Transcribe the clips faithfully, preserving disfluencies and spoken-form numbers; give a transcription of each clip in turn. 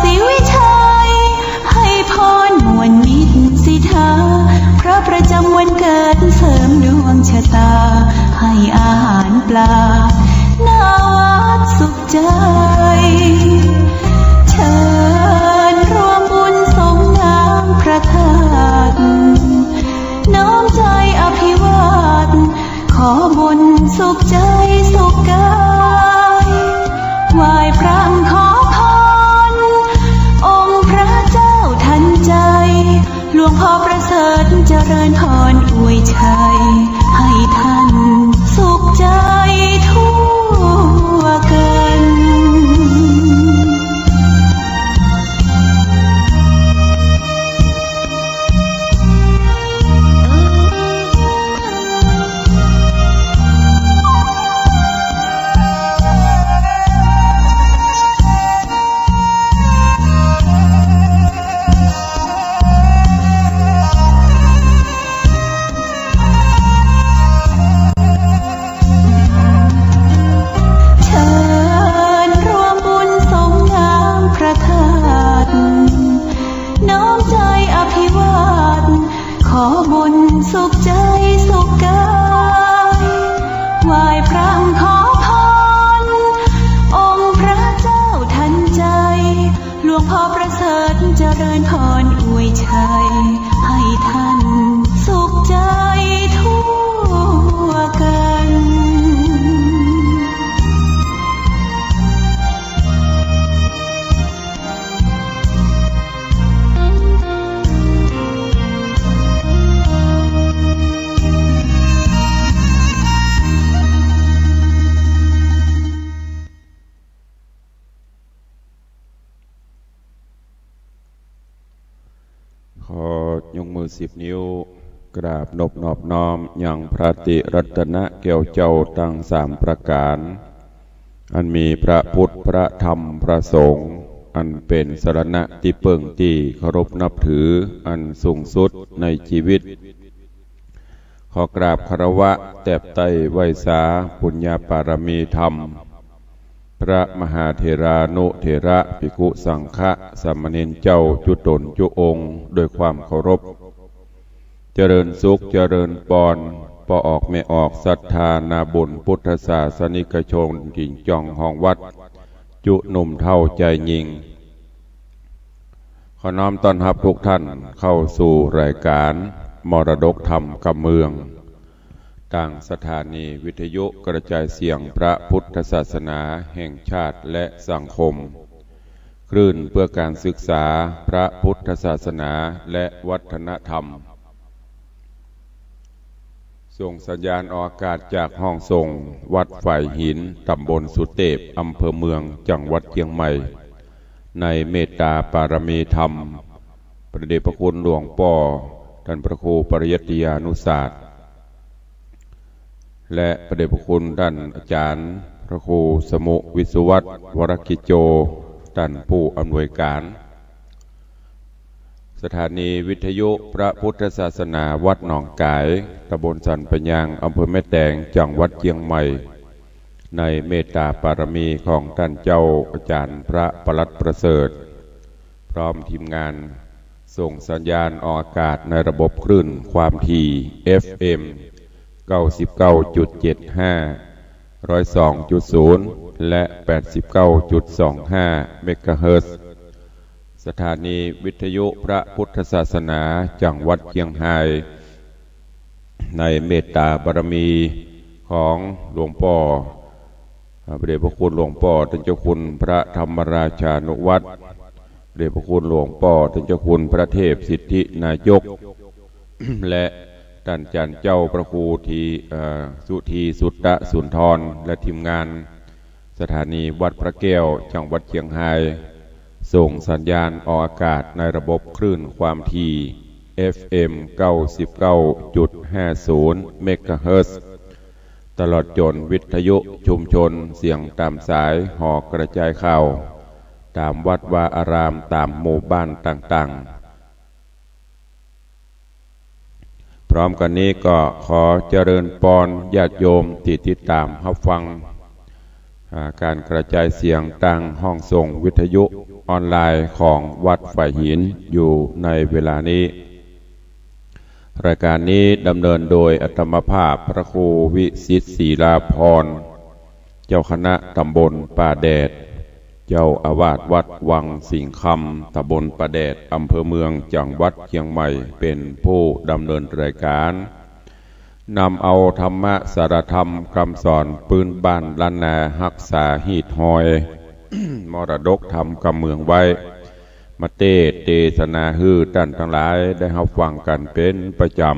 ศรีวิชัย ให้พรม่วนมิตรสิทธา พระประจำวันเกิดเสริมดวงชะตา ให้อาหารปลา หน้าวัดสุขใจ เชิญร่วมบุญสงน้ำพระธาตุ น้อมใจอภิวาท ขอบุญสุขใจสุขกาย ไหว้พระขอพร องค์พระเจ้าทันใจ หลวงพ่อประเสริฐเจริญพรอวยชัย ให้ท่านสุขใจทั่วกัน เชิญร่วมบุญสงน้ำพระธาตุ น้อมใจอภิวาท ขอบุญสุขใจสุขกาย ไหว้พระขอพร องค์พระเจ้าทันใจ หลวงพ่อประเสริฐเจริญพรอวยชัย ให้ท่านสุขใจทั่วกัน ขอยกมือสิบนิ้ว กราบนบนอบน้อมยังพระติรัตนะแก้วเจ้าตังสามประก๋าน อันมีพระพุทธ พระธรรม พระสงฆ์ อันเป๋นสรณะตี้เปิ้งตี้เคารพนับถืออันสูงสุดในจีวิต ขอกราบคารวะแตบไต้ไหว้สาปุญญาปารมีธรรม พระมหาเถรานุเถระ ภิกขุสังฆะ สามเณรเจ้าจุ๊ต๋นจุ๊องค์ด้วยความเคารพ เจริญสุขเจริญปอน ป้อออกแม่ออกศรัทธานาบุญพุทธศาสนิกชนจิ่งจ้องฮองวัด จุ๊หนุ่มเฒ่าจายญิง ขอน้อมต้อนฮับทุกท่านเข้าสู่รายการมรดกธรรมกำเมือง ตางสถานีวิทยุกระจายเสียงพระพุทธศาสนาแห่งชาติและสังคม คลื่นเพื่อการศึกษาพระพุทธศาสนาและวัฒนธรรม ส่งสัญญาณออกอากาศจากห้องส่งวัดฝายหิน ตำบลสุเตพ อำเภอเมือง จังหวัดเจียงใหม่ ในเมตตาปารมีธรรม พระเดชพระคุณหลวงป้อ ต้านพระครูปริยัติยานุศาสตร์ และพระเดชพระคุณต้านอาจ๋ารย์พระครูสมุห์ วิศวัฒน์ วรกิจโจ ต้านผู้อำนวยการ สถานีวิทยุพระพุทธศาสนาวัดหนองก๋าย ตำบลสันป่ายาง อำเภอแม่แตง จังหวัดเจียงใหม่ ในเมตตาปารมีของต้านเจ้าอาจ๋ารย์พระปลัดประเสริฐ พร้อมทีมงาน ส่งสัญญาณออกอากาศในระบบคลื่นความถี่ เอฟเอ็ม เก้าสิบเก้าจุดเจ็ดห้า ร้อยสองจุดศูนย์ และ แปดสิบเก้าจุดสองห้า เมกะเฮิรตซ์ สถานีวิทยุพระพุทธศาสนาจังหวัดเจียงฮาย ในเมตตาบารมีของหลวงป้อ พระเดชพระคุณหลวงป้อต้านเจ้าคุณพระธรรมราชานุวัฒน์ พระเดชพระคุณหลวงป้อต้านเจ้าคุณพระเทพสิทธินายก และต้านอาจ๋ารย์เจ้าพระครูธี เอ่อ สุธีสุตตสุนทร และทีมงาน สถานีวัดพระแก้ว จังหวัดเจียงฮาย ส่งสัญญาณออกอากาศในระบบคลื่นความถี่ เอฟเอ็ม เก้าสิบเก้าจุดห้าศูนย์ เมกะเฮิรตซ์ ตลอดจ๋นวิทยุชุมชนเสียงต๋ามสายหอกระจายข่าว ต๋ามวัดวาอาราม ต๋ามหมู่บ้านต่างๆ พร้อมกั๋นนี้ก็ขอเจริญปอนญาติโยมตี้ติดต๋ามฮับฟัง อ่า ก๋านกระจายเสียงตางห้องส่งวิทยุออนไลน์ของวัดฝายหินอยู่ในเวลานี้ รายการนี้ดำเนินโดยอาตมาภาพพระครูวิสิทธิ์ศิลาภรณ์ เจ้าคณะตำบลป่าแดด เจ้าอาวาสวัดวังสิงห์คำ ตำบลป่าแดด อำเภอเมือง จังหวัดเชียงใหม่ เป๋นผู้ดำเนินรายการ นำเอาธรรมะสารธรรมกำสอนปื้นบ้านล้านนา ฮักษาฮีตฮอย มรดกธรรมกำเมืองไว้ มาเตสน์เตสนาหื้อต้านตังหลายได้ฮับฟังกั๋นเป๋นประจ๋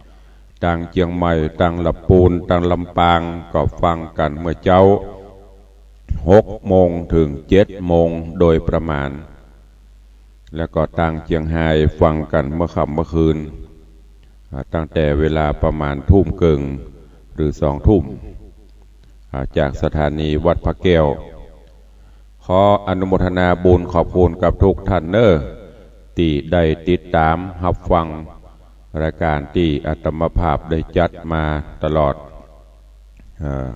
ำ ตางเจียงใหม่ ตางละปูน ตางลำปาง ก็ฟังกั๋นเมื่อเจ๊า หกโมงเถิงเจ็ดโมงโดยประมาณ แล้วก็ตางเจียงฮายฟังกั๋นเมื่อค่ำเมื่อคืน อ่า ตั้งแต่เวลาประมาณทุ่มเกิ่งหรือสองทุ่ม อ่า จากสถานีวัดพระแก้ว ขออนุโมทนาบุญขอบคุณกับทุกท่านเน่อ ตี้ได้ติดต๋ามฮับฟังรายการตี้อาตมาภาพได้จัดมาตลอด เอ่อ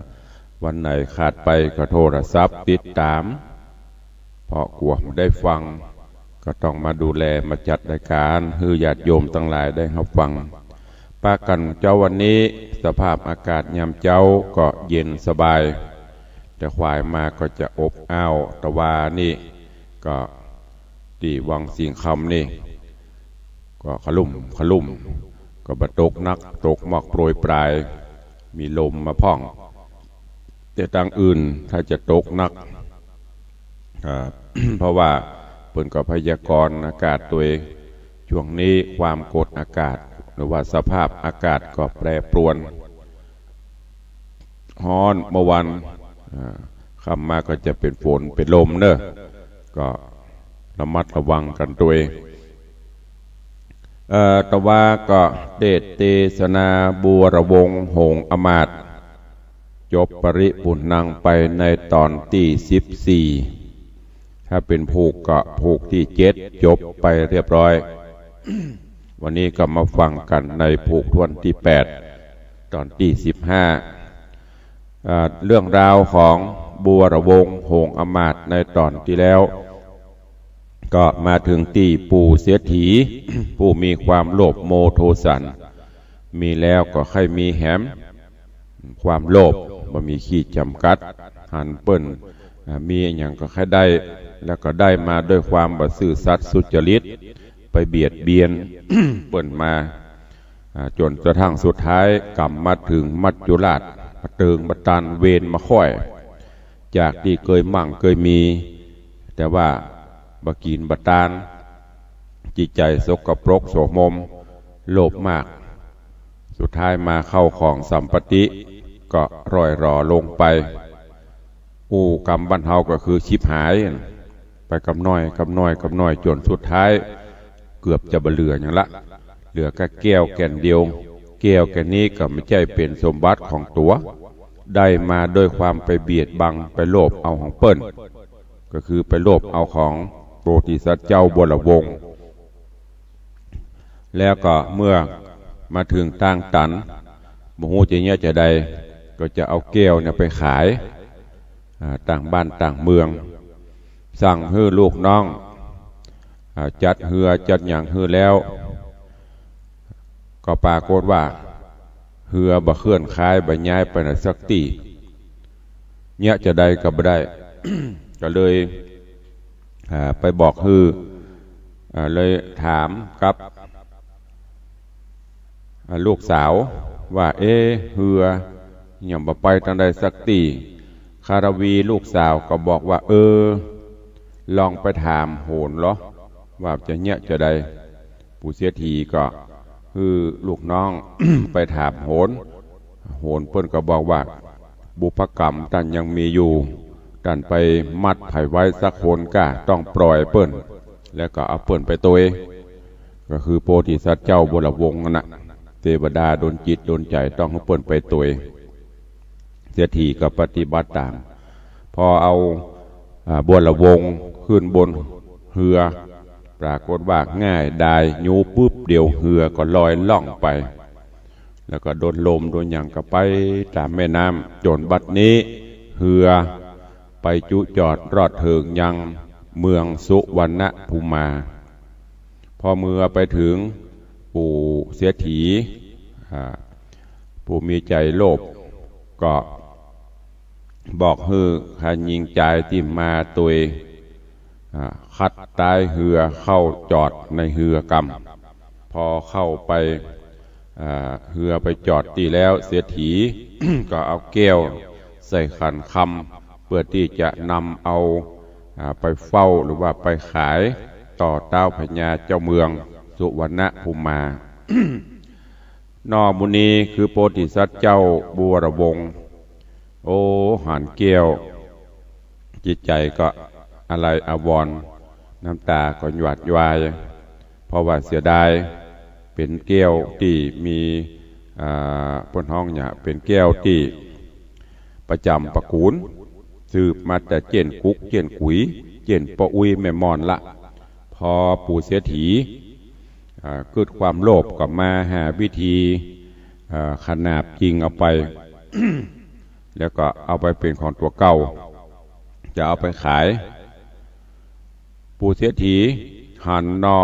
วันไหนขาดไปก็โทรศัพท์ติดต๋าม เพราะกั๋วบ่ได้ฟัง ก็ต้องมาดูแลมาจัดรายการหื้อญาติโยมตังหลายได้ฮับฟัง ปะกั๋นเจ๊าวันนี้สภาพอากาศยามเจ๊าก็เย็นสบาย แต่ขวายมาก็จะอบอ้าว ตะวานี้ก็ตี้วังสิงห์คำนี่ ก็ขลุ่มขลุ่ม ก็บ่ตกหนัก ตกมอกโปรยปราย มีลมมาพ่อง แต่ตางอื่นถ้าจะตกหนัก อ่า เพราะว่าเปิ้นก็พยากรณ์อากาศตวย ช่วงนี้ความกดอากาศ หรือว่าสภาพอากาศก็แปรปรวน ฮ้อนเมื่อวัน อ่า ค่ำมาก็จะเป๋นฝนเป๋นลมเน่อ ก็ระมัดระวังกั๋นตวย เอ่อ ตะวาก็เตสน์เตสนาบัวระวงศ์หงส์อมาตย์ จบปริปุณณังไปในต๋อนตี้สิบสี่ ถ้าเป๋นผูกก็ผูกตี้เจ็ด จบไปเรียบร้อย วันนี้ก็มาฟังกั๋นในผูกถ้วนตี้แปด ต๋อนตี้สิบห้า อ่า เรื่องราวของบัวระวงศ์หงส์อมาตย์ในต๋อนตี้แล้ว ก็มาเถิงตี้ปู่เศรษฐี ผู้มีความโลภโมโทสัน มีแล้วก็ใค่มีแหม ความโลภบ่มีขีดจ๋ำกัด หันเปิ้น อ่า มีอะหยังก็ใค่ได้ แล้วก็ได้มาด้วยความบ่ซื่อสัตย์สุจริต ไปเบียดเบียน เปิ้นมา อ่า จ๋นกระทั่งสุดท้ายก๋ำมาเถิงมัจจุราช มาเติงมาตานเวรมาค่อย จากตี้เกยมั่งเกยมี แต่ว่าบ่กิ๋นบ่ตาน จิตใจ๋สกปรกโสมม โลภมาก สุดท้ายมาเข้าของสัมปติก็ร่อยหรอลงไป อู้กำบ้านเฮาก็คือฉิบหาย ไปกำน้อย กำน้อย กำน้อย จ๋นสุดท้ายเกือบจะบ่เหลือหยังละ เหลือแค่แก้วแก่นเดียว แก้วแก่นนี้ก็บ่ใจ้เป๋นสมบัติของตั๋ว ได้มาด้วยความไปเบียดบัง ไปโลภเอาของเปิ้น ก็คือไปโลภเอาของโพธิสัตว์เจ้าบัวระวงศ์ แล้วก็เมื่อมาเถิงตางตัน บ่ฮู้จะเยียะจาใด ก็จะเอาแก้วเนี่ยไปขาย อ่า ต่างบ้านต่างเมือง สั่งหื้อลูกน้อง อ่า จัดเฮือจัดหยังหื้อแล้ว ก็ปรากฏว่าเฮือบ่เคลื่อนคายบ่ย้ายไปไหนสักตี้ เยียะจาใดก็บ่ได้ ก็เลย อ่า ไปบอกหื้อ อ่า เลยถามกับ อ่า ลูกสาวว่า เอ๊ะ เฮือยังบ่ไปตางใดสักตี้ คารวีลูกสาวก็บอกว่า เออ ลองไปถามโหนลอ ว่าจะเยียะจาใด ปู่เศรษฐีก็หื้อลูกน้อง ไปถามโหน โหนเปิ้นก็บอกว่า บุพกรรมต้านยังมีอยู่ ต้านไปมัดใผไว้สักคนก้า ต้องปล่อยเปิ้น แล้วก็เอาเปิ้นไปตวย ก็คือโพธิสัตว์เจ้าบัวระวงศ์นั่นน่ะ เตวดาดลจิตดลใจ๋ต้องหื้อเปิ้นไปตวย เศรษฐีก็ปฏิบัติต๋าม พอเอา อ่า บัวระวงศ์ขึ้นบนเฮือ ปรากฏว่าง่ายดาย ยู๊บปุ๊บเดียวเฮือก็ลอยล่องไป แล้วก็โดนลมโดนหยังก็ไปต๋ามแม่น้ำ จ๋นบัดนี้เฮือ ไปจุจอดรอดเถิงยังเมืองสุวรรณภูมา พอเมื่อไปเถิง ปู่เศรษฐี อ่า ผู้มีใจ๋โลภก็บอกหื้อขะญิงจายตี้มาตวย อ่า คัดต๊ายเฮือเข้าจอดในเฮือกำ พอเข้าไป อ่า เฮือไปจอดตี้แล้ว เศรษฐี ก็เอาแก้วใส่ขันคำ เปื้อตี้จะนำเอา อ่า ไปเฝ้าหรือว่าไปขายต่อต๊าวพญาเจ้าเมืองสุวรรณภูมา นอ หมู่นี้คือโพธิสัตว์เจ้าบัวระวง โอ้ หันแก้ว จิตใจ๋ก็อาลัยอาวรณ์ น้ำต๋าก็หยาดย้อย เพราะว่าเสียดาย เป๋นแก้วตี้มี อ่า เปิ้นฮ้องหยัง เป๋นแก้วตี้ประจ๋ำตระกู๋ล สืบมาแต่เจ๊นกุ๊ก เจ๊นกุ๋ย เจ๊นป้ออุ๊ยแม่ม่อนละ พอปู่เศรษฐี อ่า กึ๊ดความโลภก็มาหาวิธี อ่า ขนาบจิงเอาไป แล้วก็เอาไปเป๋นของตั๋วเก่า จะเอาไปขาย ปู่เศรษฐีหันนอ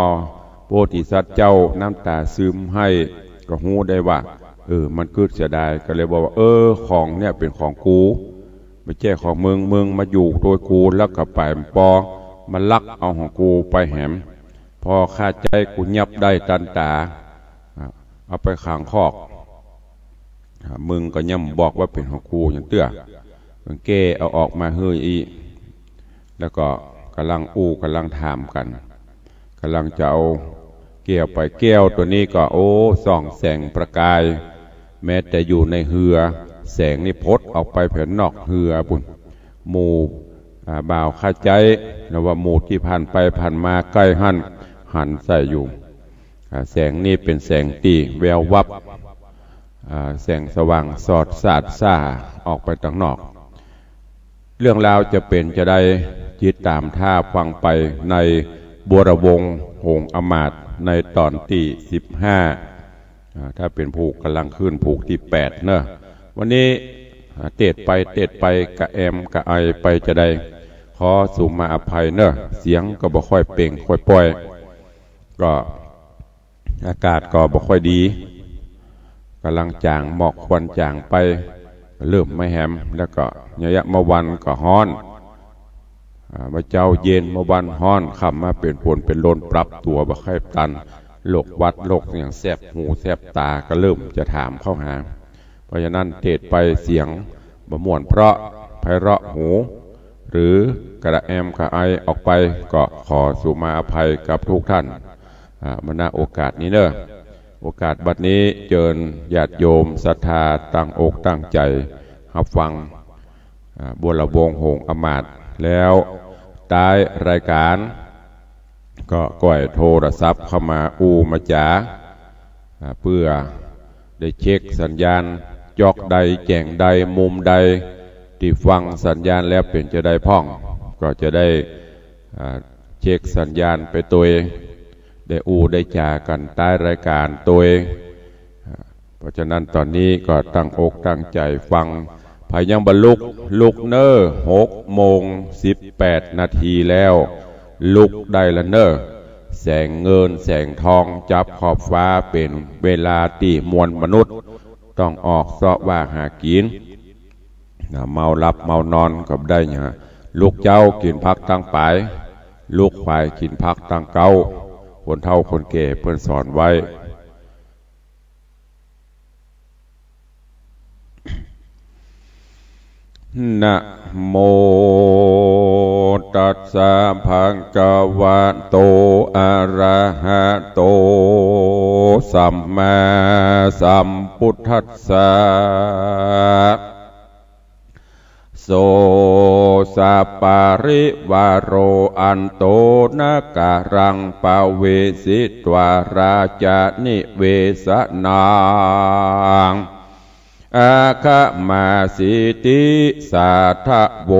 โพธิสัตว์เจ้าน้ำต๋าซึมไห้ ก็ฮู้ได้ว่า เออ มันกึ๊ดเสียดาย ก็เลยบอกว่า เออ ของเนี่ยเป๋นของกู บ่ใจ้ของมึง มึงมาอยู่ตวยกูแล้วก็ไป บ่ปอมาลักเอาของกูไปแหม พอข้าใจ๊กูยับได้ตันต๋า อ่า เอาไปขังคอก อ่า มึงก็ยังบอกว่าเป๋นของกูหยังเตื้อ มึงแก้เอาออกมาหื้ออี้ แล้วก็ก่ำลังอู้ก่ำลังถามกั๋น ก่ำลังจะเอาแก้วไป แก้วตั๋วนี้ก็ โอ้ ส่องแสงประกาย แม้แต่อยู่ในเฮือ แสงนี่พดออกไปแผนนอกเฮือปู้น หมู่ อ่า บ่าวข้าใจ๊ หรือว่าหมู่ตี้ผ่านไปผ่านมาใก้หั้น หันใส่อยู่ อ่า แสงนี้เป๋นแสงตี้แวววับ อ่า แสงสว่างสอดสาดส่าออกไปตังนอก เรื่องราวจะเป๋นจาใด ติดต๋ามถ้าฟังไปในบัวระวงหงส์อำมาตย์ในต๋อนตี้สิบห้า อ่า ถ้าเป๋นผูกก่ำลังขึ้นผูกตี้แปดเนาะ วันนี้ อ่า เตศน์ไปเตศน์ไป กระแอมกระไอไปจาใด ขอสุมาอภัยเนาะ เสียงก็บ่ค่อยเปล่งค่อยป่อย ก็อากาศก็บ่ค่อยดี ก่ำลังจ๋าง หมอกควันจ๋างไป เริ่มมาแหม แล้วก็เยียะเยียะ เมื่อวันก็ฮ้อน อ่า เมื่อเจ๊าเย็น เมื่อวันฮ้อน ค่ำมาเป๋นฝนเป๋นลม ปรับตั๋วบ่ค่อยตัน โรคหวัดโรคหยังแสบหูแสบต๋าก็เริ่มจะถามเข้าหา เพราะฉะนั้นเตศน์ไปเสียงบ่ม่วนเพราะไพเราะหู หรือกระแอมกระไอออกไป ก็ขอสุมาอภัยกับทุกท่าน อ่า มา ณ โอกาสนี้เนาะ โอกาสบัดนี้เจิญญาติโยมศรัทธาตั้งอกตั้งใจ๋ฮับฟัง อ่า บัวระวงหงส์อำมาตย์ แล้วต๊ายรายก๋าน ก็ก้อยโทรศัพท์เข้ามาอู้มาจ๋า อ่า เปื้อได้เช็คสัญญาณ จ๊อกใด แจ่งใด มุมใด ตี้ฟังสัญญาณแล้วเป๋นจาใดพ่อง ก็จะได้ อ่า เช็คสัญญาณไปตวย ได้อู้ได้จ๋ากั๋นต๊ายรายก๋านตวย อ่า เพราะฉะนั้นต๋อนนี้ก็ตั้งอกตั้งใจ๋ฟัง ใผยังบ่ลุก ลุกเน่อ หกโมงสิบแปดนาทีแล้ว ลุกได้ละเน่อ แสงเงินแสงทองจับขอบฟ้า เป๋นเวลาตี้มวลมนุษย์ต้องออกเซาะว่าหากิ๋น นะ เมาหลับเมานอนก็บ่ได้หยัง ลุกเจ๊ากิ๋นผักตังป๋าย ลุกขวายกิ๋นผักตังเก๊า คนเฒ่าคนแก่เปิ้นสอนไว้ นะโมตัสสะ ภะคะวะโต อะระหะโต สัมมาสัมพุทธัสสะ โส สะปะริวาโร อันโต นะกะรัง ปะเวสิตวา ราจะนิเวสะนัง อะฆะมาสีติ สาธะโว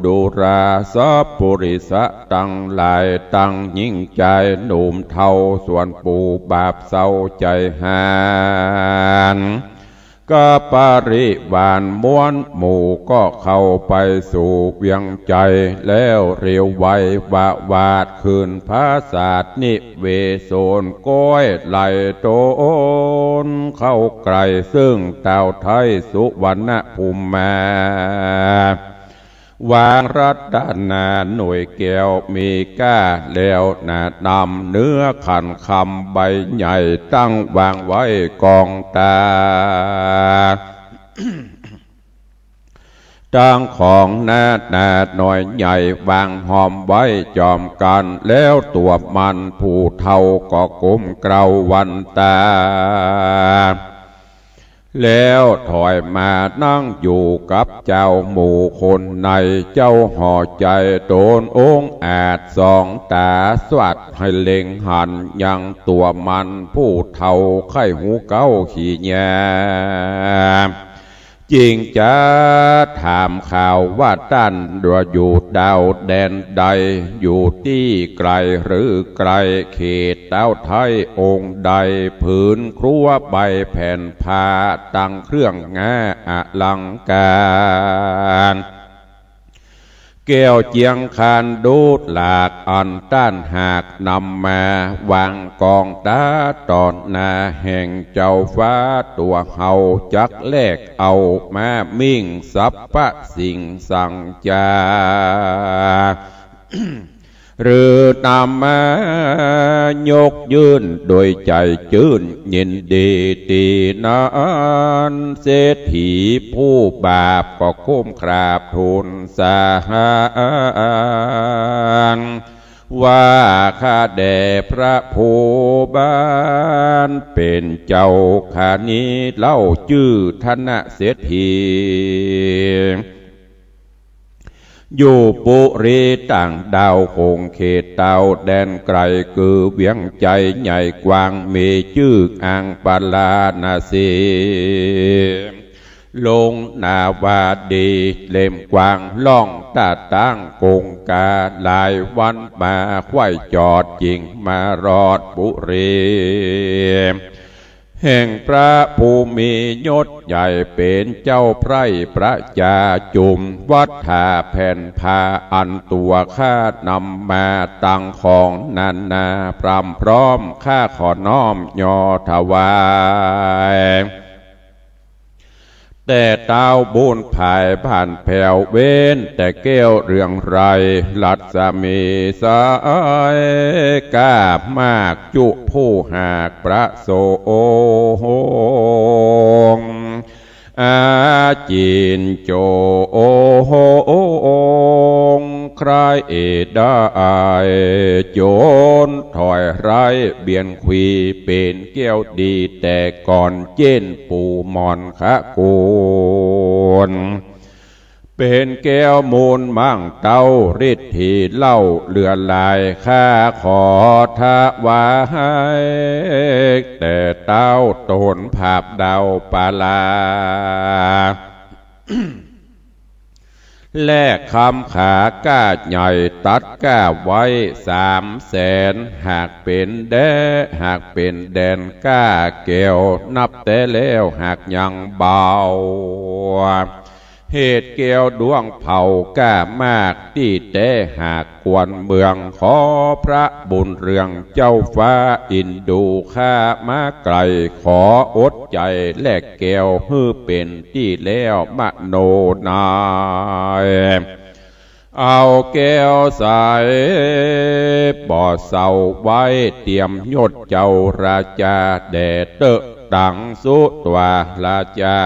ดูรา สัปปุริสะตังหลาย ตังญิงจายหนุ่มเฒ่า ส่วนปู่บาปเศร้าใจ๋หาน กับปริวารมวลหมู่ก็เข้าไปสู่เวียงไจ แล้วเร็วไววาดขึ้นปราสาทนิเวศน ก้อยไหลตนเข้าใกล้ซึ่งเต้าไทยสุวรรณภูมิมา วางรัตนาหน่วยแก้วมีก้า แล้วหน้านำเนื้อขันคำใบใหญ่ ตั้งวางไว้กองตา ตังของหน้าหน้าน้อยใหญ่ วางห้อมไว้จอมกั๋น แล้วตั๋วมันผู้เฒ่าก็ก้มเกล้าวันตา แล้วถอยมานั่งอยู่กับเจ้าหมู่คนใน เจ้าห่อใจ๋ต๋นองอาจ ส่องต๋าสวัสดิ์หื้อเล็งหัน ยังตั๋วมันผู้เฒ่าใค่ฮูเก๊าขี้ยา จึงจะถามข่าวว่าต้านอยู่ดาวแดนใด อยู่ตี้ไก๋หรือใก้เขต เต้าไทยองค์ใด ผืนครัวใบแผ่นผ้า ตังเครื่องงาอลังก๋าร แก้วเจียงคานดูดหลาก อันต้านหากนำมาวางกองต๋าต่อหน้าแห่งเจ้าฟ้า ตั๋วเฮาจักแลกเอามามิ่งสรรพสิ่งสังจา หรือนำมายกยื่นโดยใจ๋จื้นยินดี ตี้นั้นเศรษฐีผู้บาปก็ก้มกราบทูลสาหาร ว่าข้าแด่พระผู้บานเป๋นเจ้า ข้านี้เล่าจื้อธนเศรษฐี อยู่ปุรีต่างดาว คงเขตเต้าแดนไก๋ คือเวียงไจใหญ่กว้าง มีจื้ออังปาราณสี ลงนาวาดีเล่มกว้าง ล่องตาตั้งกงกา หลายวันมาใคว่จอด จึงมารอดปุรี แห่งพระผู้มียศใหญ่ เป๋นเจ้าไพร่ประจาจุม วัฏฐาแผ่นผ้า อันตั๋วข้านำมา ตังของนานาพร่ำพร้อม ข้าขอน้อมยอถวาย แต่เต้าบุญภายบ้านแผ้ว เว้นแต่แก้วเรืองไร้ รัศมีใสกล้ามาก จุผู้หากประสงค์ อาจินโจ ใคร่ได้จนถ้อยไร้เบียนขวี เป๋นแก้วดีแต่ก่อน เจ้นปู่หม่อนขกูล เป๋นแก้วมูลมั่งเต้า ฤทธีเล่าเหลือหลาย ข้าขอถวาย แต่เต้าต๋นผาบดาวปาลา แลกคำขาก้าใหญ่ ตัดก้าไว้สามแสน หากเป๋นแด หากเป๋นแดนก้าแก้ว นับแต่แล้วหากยังเบา เหตุแก้วดวงเผาก้ามาก ตี้แต๊หากกวนเมือง ขอพระบุญเรืองเจ้าฟ้าอินดูข้ามาไก๋ ขออดใจ๋แลกแก้วหื้อเป๋นตี้แล้วมโนนาย เอาแก้วใสบ่เศร้าไว้ เตรียมยศเจ้าราจา แด่เต๊อะตังสุตวาราจา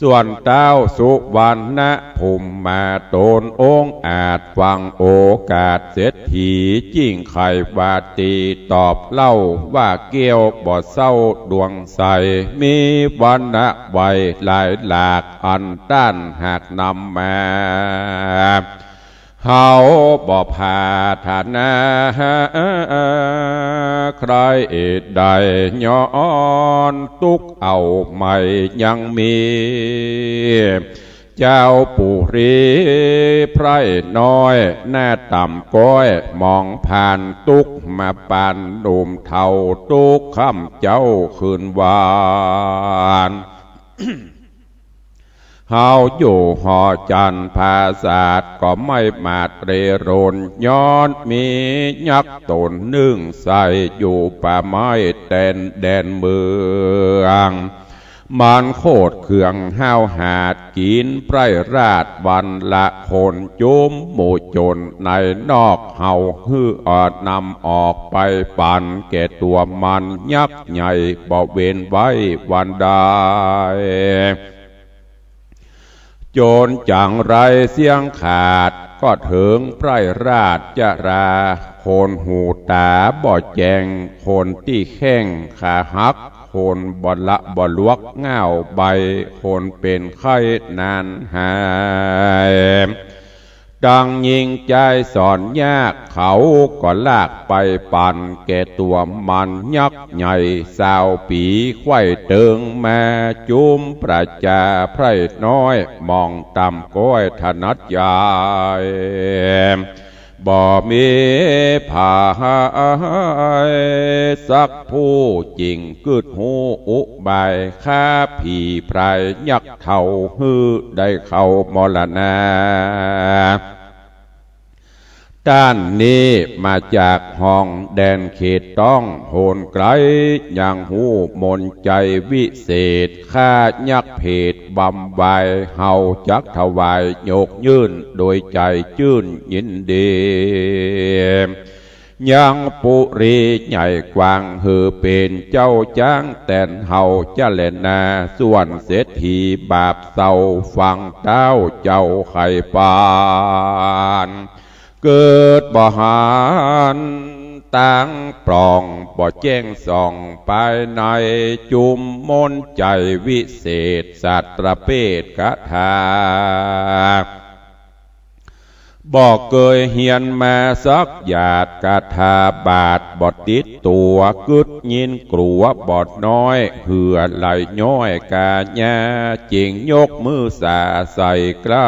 ส่วนเต้าสุวรรณภูมิมาต๋นองอาจ ฟังโอกาสเศรษฐี จึงไขว่าตี้ ตอบเล่าว่าแก้วบ่เศร้าดวงใส มีวรรณะไวหลายหลาก อันต้านหากนำมา เฮาบ่ปรารถนา ใคร่ได้ย้อนตุ๊กข์เอาใหม่ยังมี เจ้าปุรีไพร่น้อย หน้าต่ำก้อย มองผ่านตุ๊กมาปานหนุ่มเฒ่า ตุ๊กค่ำเจ๊าคืนวาน เฮาอยู่หอจันทร์ผาสาท ก็ไม่มาเตรรน ย้อนมียักษ์ต๋นนึ่งใส่ อยู่ป่าไม้แตนแดนเมือง มันโคตรเคืองห้าวหาญ กิ๋นไพร่ราชวันละคน จุมหมู่โจ๋รในนอก เฮาหื้ออ่อนนำออกไปปั๋น แก่ตั๋วมันยักษ์ใหญ่ บ่เว้นไว้วันใด โจ๋รจั๋งไรเสี้ยงขาด ก็เถิงไพร่ราชรา คนหูต๋าบ่แจ้ง คนตี้แข้งขาหัก คนบ่ละบ่ลวกง่าวใบ คนเป๋นไข้นานหาย ตังญิงจายสอนยาก เขาก็ลากไปปั๋น แก่ตั๋วมันยักษ์ใหญ่ ซาวปี๋ไขว้เติงมา จุมประจาไพร่น้อย มองต่ำก้อยถนัดใหญ่ บ่มีผายสักผู้ จึงกึ๊ดฮู้อุบาย ฆ่าผีพรายยักษ์เฒ่า หื้อได้เข้ามรณา ต้านนี้มาจากห้องแดนเขตต้อง โหนไกลยังฮู้มนต์ใจ๋วิเศษ ฆ่ายักษ์เผตบำบาย เฮาจักถวายยกยื่น โดยใจ๋จื้นยินดี ยังปุรีใหญ่กว้าง หื้อเป๋นเจ้าจ๊างแตนเฮาจะแลนา ส่วนเศรษฐีบาปเศร้า ฟังเต๊าเจ้าไขปาน เกิดบ่หันตางปล้อง บ่แจ้งส่องภายใน จุมมนต์ใจ๋วิเศษ สัตรเปตคาถา บ่เกยเฮียนมาสักหยาด คาถาบาทบ่ติดตั๋ว กึ๊ดยินกลัวบ่น้อย เหื่อไหลย้อยก๋าญา จึงยกมือสาใส่เกล้า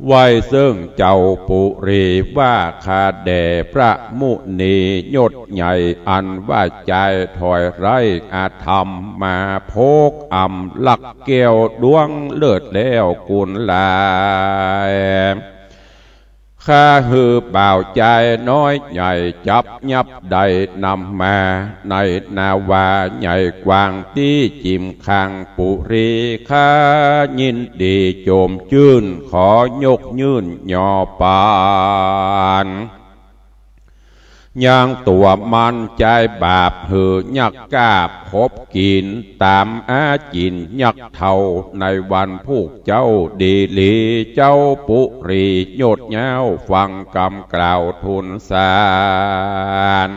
ไหว้เซิ่งเจ้าปุรีว่า ข้าแด่พระมุนียศใหญ่ อันว่าจายถ้อยร้ายอธรรม มาพกอำลักแก้วดวงเลิศแล้วกุลหลาย ข้าหื้อบ่าวจายน้อยใหญ่ จับยับได้นำมา ในนาวาใหญ่กว้างตี้จิมข้างปุรี ข้ายินดีโจมจื้น ขอยกยื่นยอปาน ยังตั๋วมันจายบาป หื้อยักษ์กาบขบกิ๋น ต๋ามอาจินยักษ์เฒ่า ในวันพูกเจ้าดีหลี เจ้าปุรียศยาว ฟังกำกล่าวทูลสาร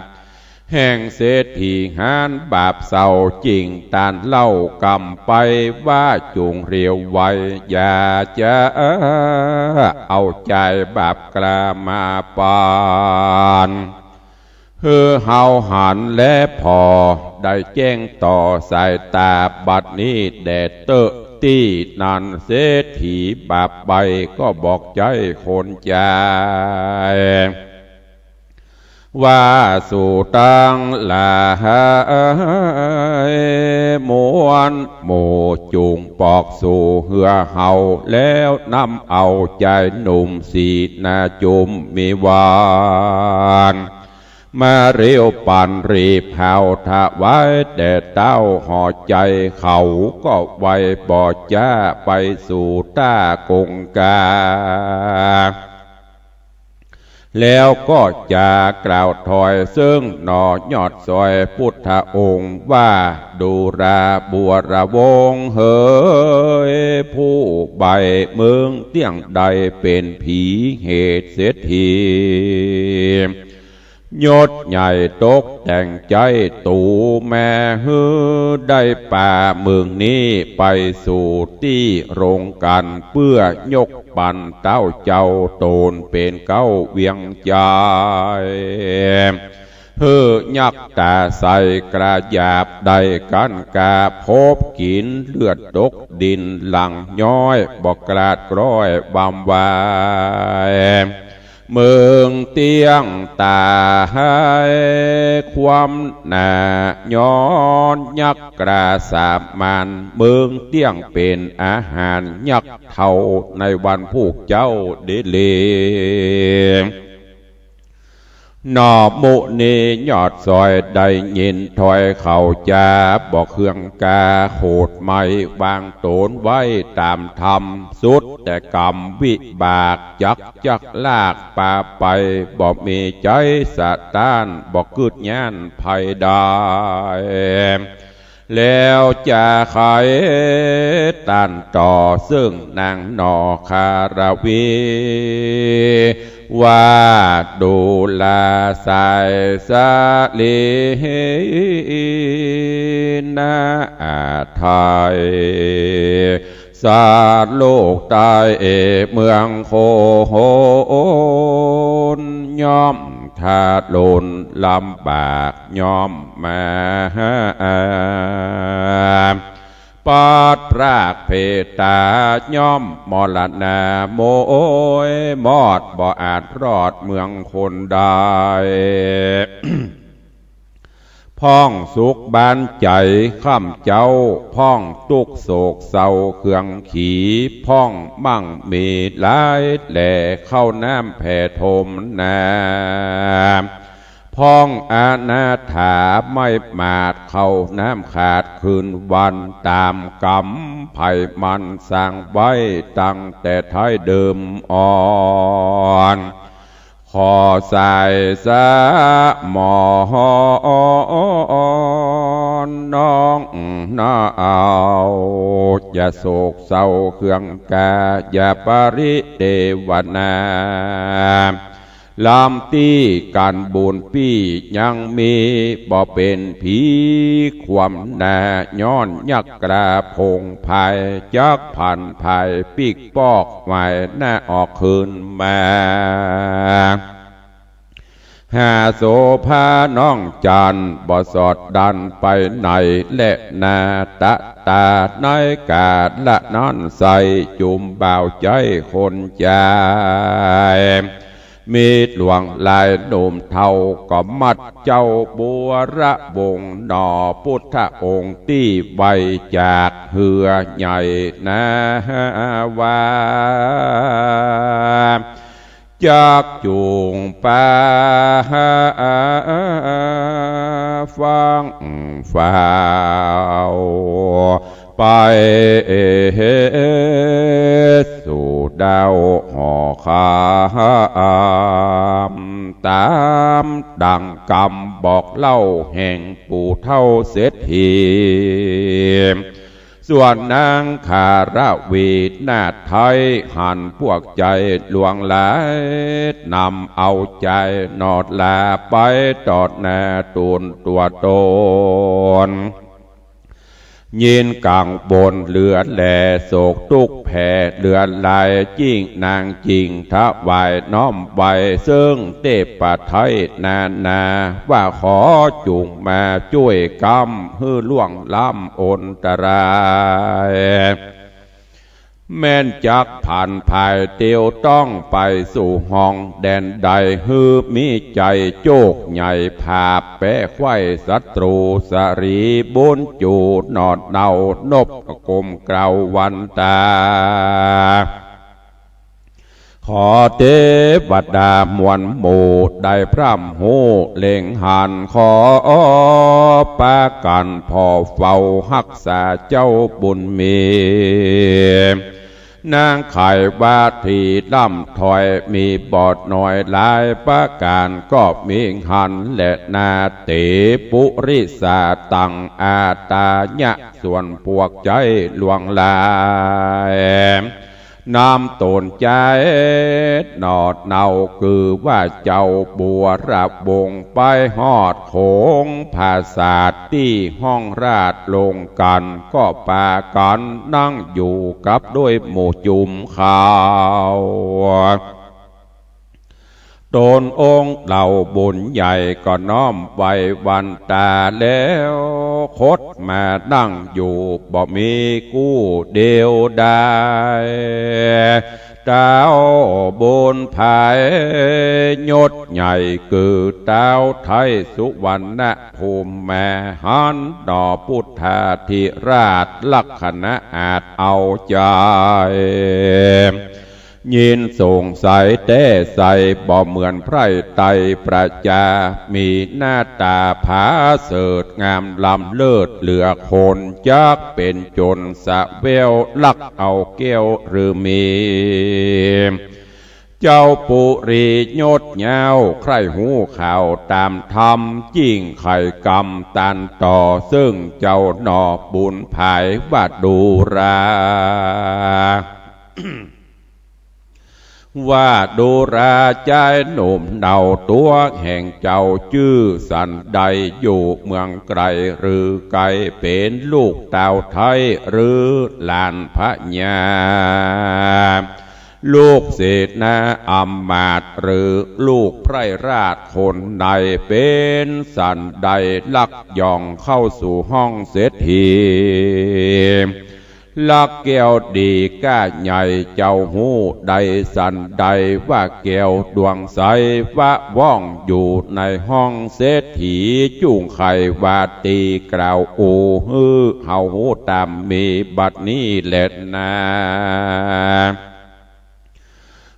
แห่งเศรษฐีหานบาปเศร้า จึงตานเล่ากำไปว่า จุ่งเรียวไว อย่าจะเอาจายบาปกล้ามาปาน หื้อเฮาหันแลผ่อ ได้แจ้งต่อสายต๋า บัดนี้แด่เต๊อะ ตี้นั้นเศรษฐีบาปใบ้ ก็บอกใจ๊คนจาย ว่าสูตังหลายมวลหมู่ จุ่งปอกสู่เฮือเฮา แล้วนำเอาจายหนุ่มสีหน้าจุ่มมีหวาน มาเร็วปันรีบเฮาถวายแด่เต้าหอจาย เขาก็ไวบ่จ๊าไปสู่ต้ากงกา แล้วก็จากล่าวถ้อยเซิ่งหน่อยอดซอยพุทธองค์ว่า ดูราบัวระวงศ์เหย ผู้ใบ้เมืองเตี้ยงได้เป๋นผีเหตุเศรษฐี ยศใหญ่ตกแต่งใจ๊ตูแม่ หื้อได้ปาเมืองนี้ไปสู่ตี้โรงกั๋น เปื้อยกปันเต้าเจ้าต๋นเป๋นเก๊าเวียงจาย เธอยักษ์ต๋าใสกระหยาบได้กั๋นกา พบกิ๋นเลือดตกดินหลังย้อย บ่กลาดกร้อยวำวาย เมืองเตี้ยงต๋ายความหนา ย้อนยักษ์กราสาบมาน เมืองเตี้ยงเป๋นอาหารยักษ์เฒ่า ในวันผู้เจ้าเดเล หนอมุนียอดซอยได้ยินถ้อยเขาจา บ่เคืองกาโขดไหม้ วางต๋นไว้ต๋ามธรรม สุดแต่กรรมวิบาก จักจักลากปาไป บ่มีใจ๊สะต้าน บ่กึ๊ดย้านภัยใด แล้วจะใค่ต้านต่อ เซิ่งนางหนอคารวี ว่าดูราสายสาลีนาไทย สาโลกใต้เมืองโคน ย่อมทารุณลำบากย่อมมา ปัดพรากเพตาย่อมมรณา โมยมอดบ่อาจรอดเมืองคนได้ พ่องสุขบานใจ๋ค่ำเจ๊า พ่องตุ๊กข์โศกเศร้าเคืองขี พ่องมั่งมีหลายแหล่ เข้าน้ำแผ่ถมนา พ่องอนาถาไม่หมาด เข้าน้ำขาดคืนวัน ต๋ามกรรมไผมันสร้างไว้ ตั้งแต่ไท้เดิมอ่อน ขอสายสะหมอนน้องนาเอา อย่าโศกเศร้าเคืองกา อย่าปริเตวนา ลำตี้ก๋านบุญปี้ยังมี บ่เป๋นผีความหนา ย้อนยักษ์กราผงภาย จักผันภายปิ๊กปอก หวายหน้าออกคืนมา หาโสภาน้องจันทร์ บ่สอดดันไปไหน และนาตะตาในกาละนั้นใส่ จุมบ่าวใจ๊คนจาย มีหลวงหลายหนุ่มเฒ่า ก็มัดเจ้าบัวระวงศ์หนอ พุทธองค์ตี้ไวจากเฮือใหญ่นาว่า จักจุ่งปาฟังฟ้าว ไปสู่ดาวหอคำ ต๋ามดั่งกำบอกเล่าแห่งปู่เฒ่าเศรษฐี ส่วนนางคารวีนาถไทย หันพวกใจ๋หลวงหลาย นำเอาใจ๋หนอดลาไปตอดหน้าตูนตั๋วต๋น ยิ่งกังวลเหลือแล โศกตุ๊กข์แผ่เหลือหลาย ยิ่งนางจึงถวายน้อมไหว้ เซิ่งเตพไทยนานา ว่าขอจุ่งมาจ้วยกำ หื้อล่วงล้ำอันตราย แม้นจักผันภายเตียวต้องไปสู่ห้องแดนใด หื้อมีใจ๋โจคใหญ่ผาบแป๊ไขว้ศัตรู สรีบุญจูหนอดเนา นบกลมเกล้าวันตา ขอเตวดามวลหมู่ได้พร่ำฮู้เล็งหัน ขอปากั๋นผ่อเฝ้าฮักษาเจ้าบุญมี นางไขว่าตี้ล้ำถ้อยมีบ่น้อยหลายประก๋าน ก็มีหันแลนาเตปุริสาตังอาตายะ ส่วนพวกใจ๋หลวงหลาย นำต๋นใจ๋หนอดเนา คือว่าเจ้าบัวระวงศ์ไปฮอดโขงผาสาทตี้ห้องราชลงกั๋น ก็ปากั๋นนั่งอยู่กับด้วยหมู่จุมเขา ต๋นองค์เหล่าบุญใหญ่ก็น้อมไหว้วันต๋าแล้ว คดมานั่งอยู่บ่มีกู้เดียวดาย เต้าบุญผายยศใหญ่คือเต้าไทยสุวรรณภูมิมาหันหน่อพุทธาธิราชลักษณะอาจเอาใจ๋ ยินสงสัยแต๊ใสบ่เหมือนไพร่ไตรประจา มีหน้าต๋าผาเสริฐงามล้ำเลิศเหลือคน จักเป๋นโจรสะแหววลักเอาแก้วหรือมี เจ้าปุรียศยาวใคร่ฮู้ข่าวต๋ามธรรม ยิ่งไขกรรมตันต่อ ซึ่งเจ้าหน่อบุญผายว่าดูรา ว่าดูราจายหนุ่มเนาตั๋วแห่งเจ้าจื้อสันใด อยู่เมืองไก๋หรือใก้ เป๋นลูกเต้าไทยหรือหลานพญา ลูกเสนาอำมาตย์หรือลูกไพร่ราชคนใด เป๋นสันใดลักย่องเข้าสู่ห้องเศรษฐี ลักแก้วดีก้าใหญ่เจ้าฮู้ใดสันใด ว่าแก้วดวงใสวะว่องอยู่ในห้องเศรษฐี จุ่งไขว่าตี้กล่าวอู้หื้อเฮาฮู้ต๋ามมีบัดนี้แลนา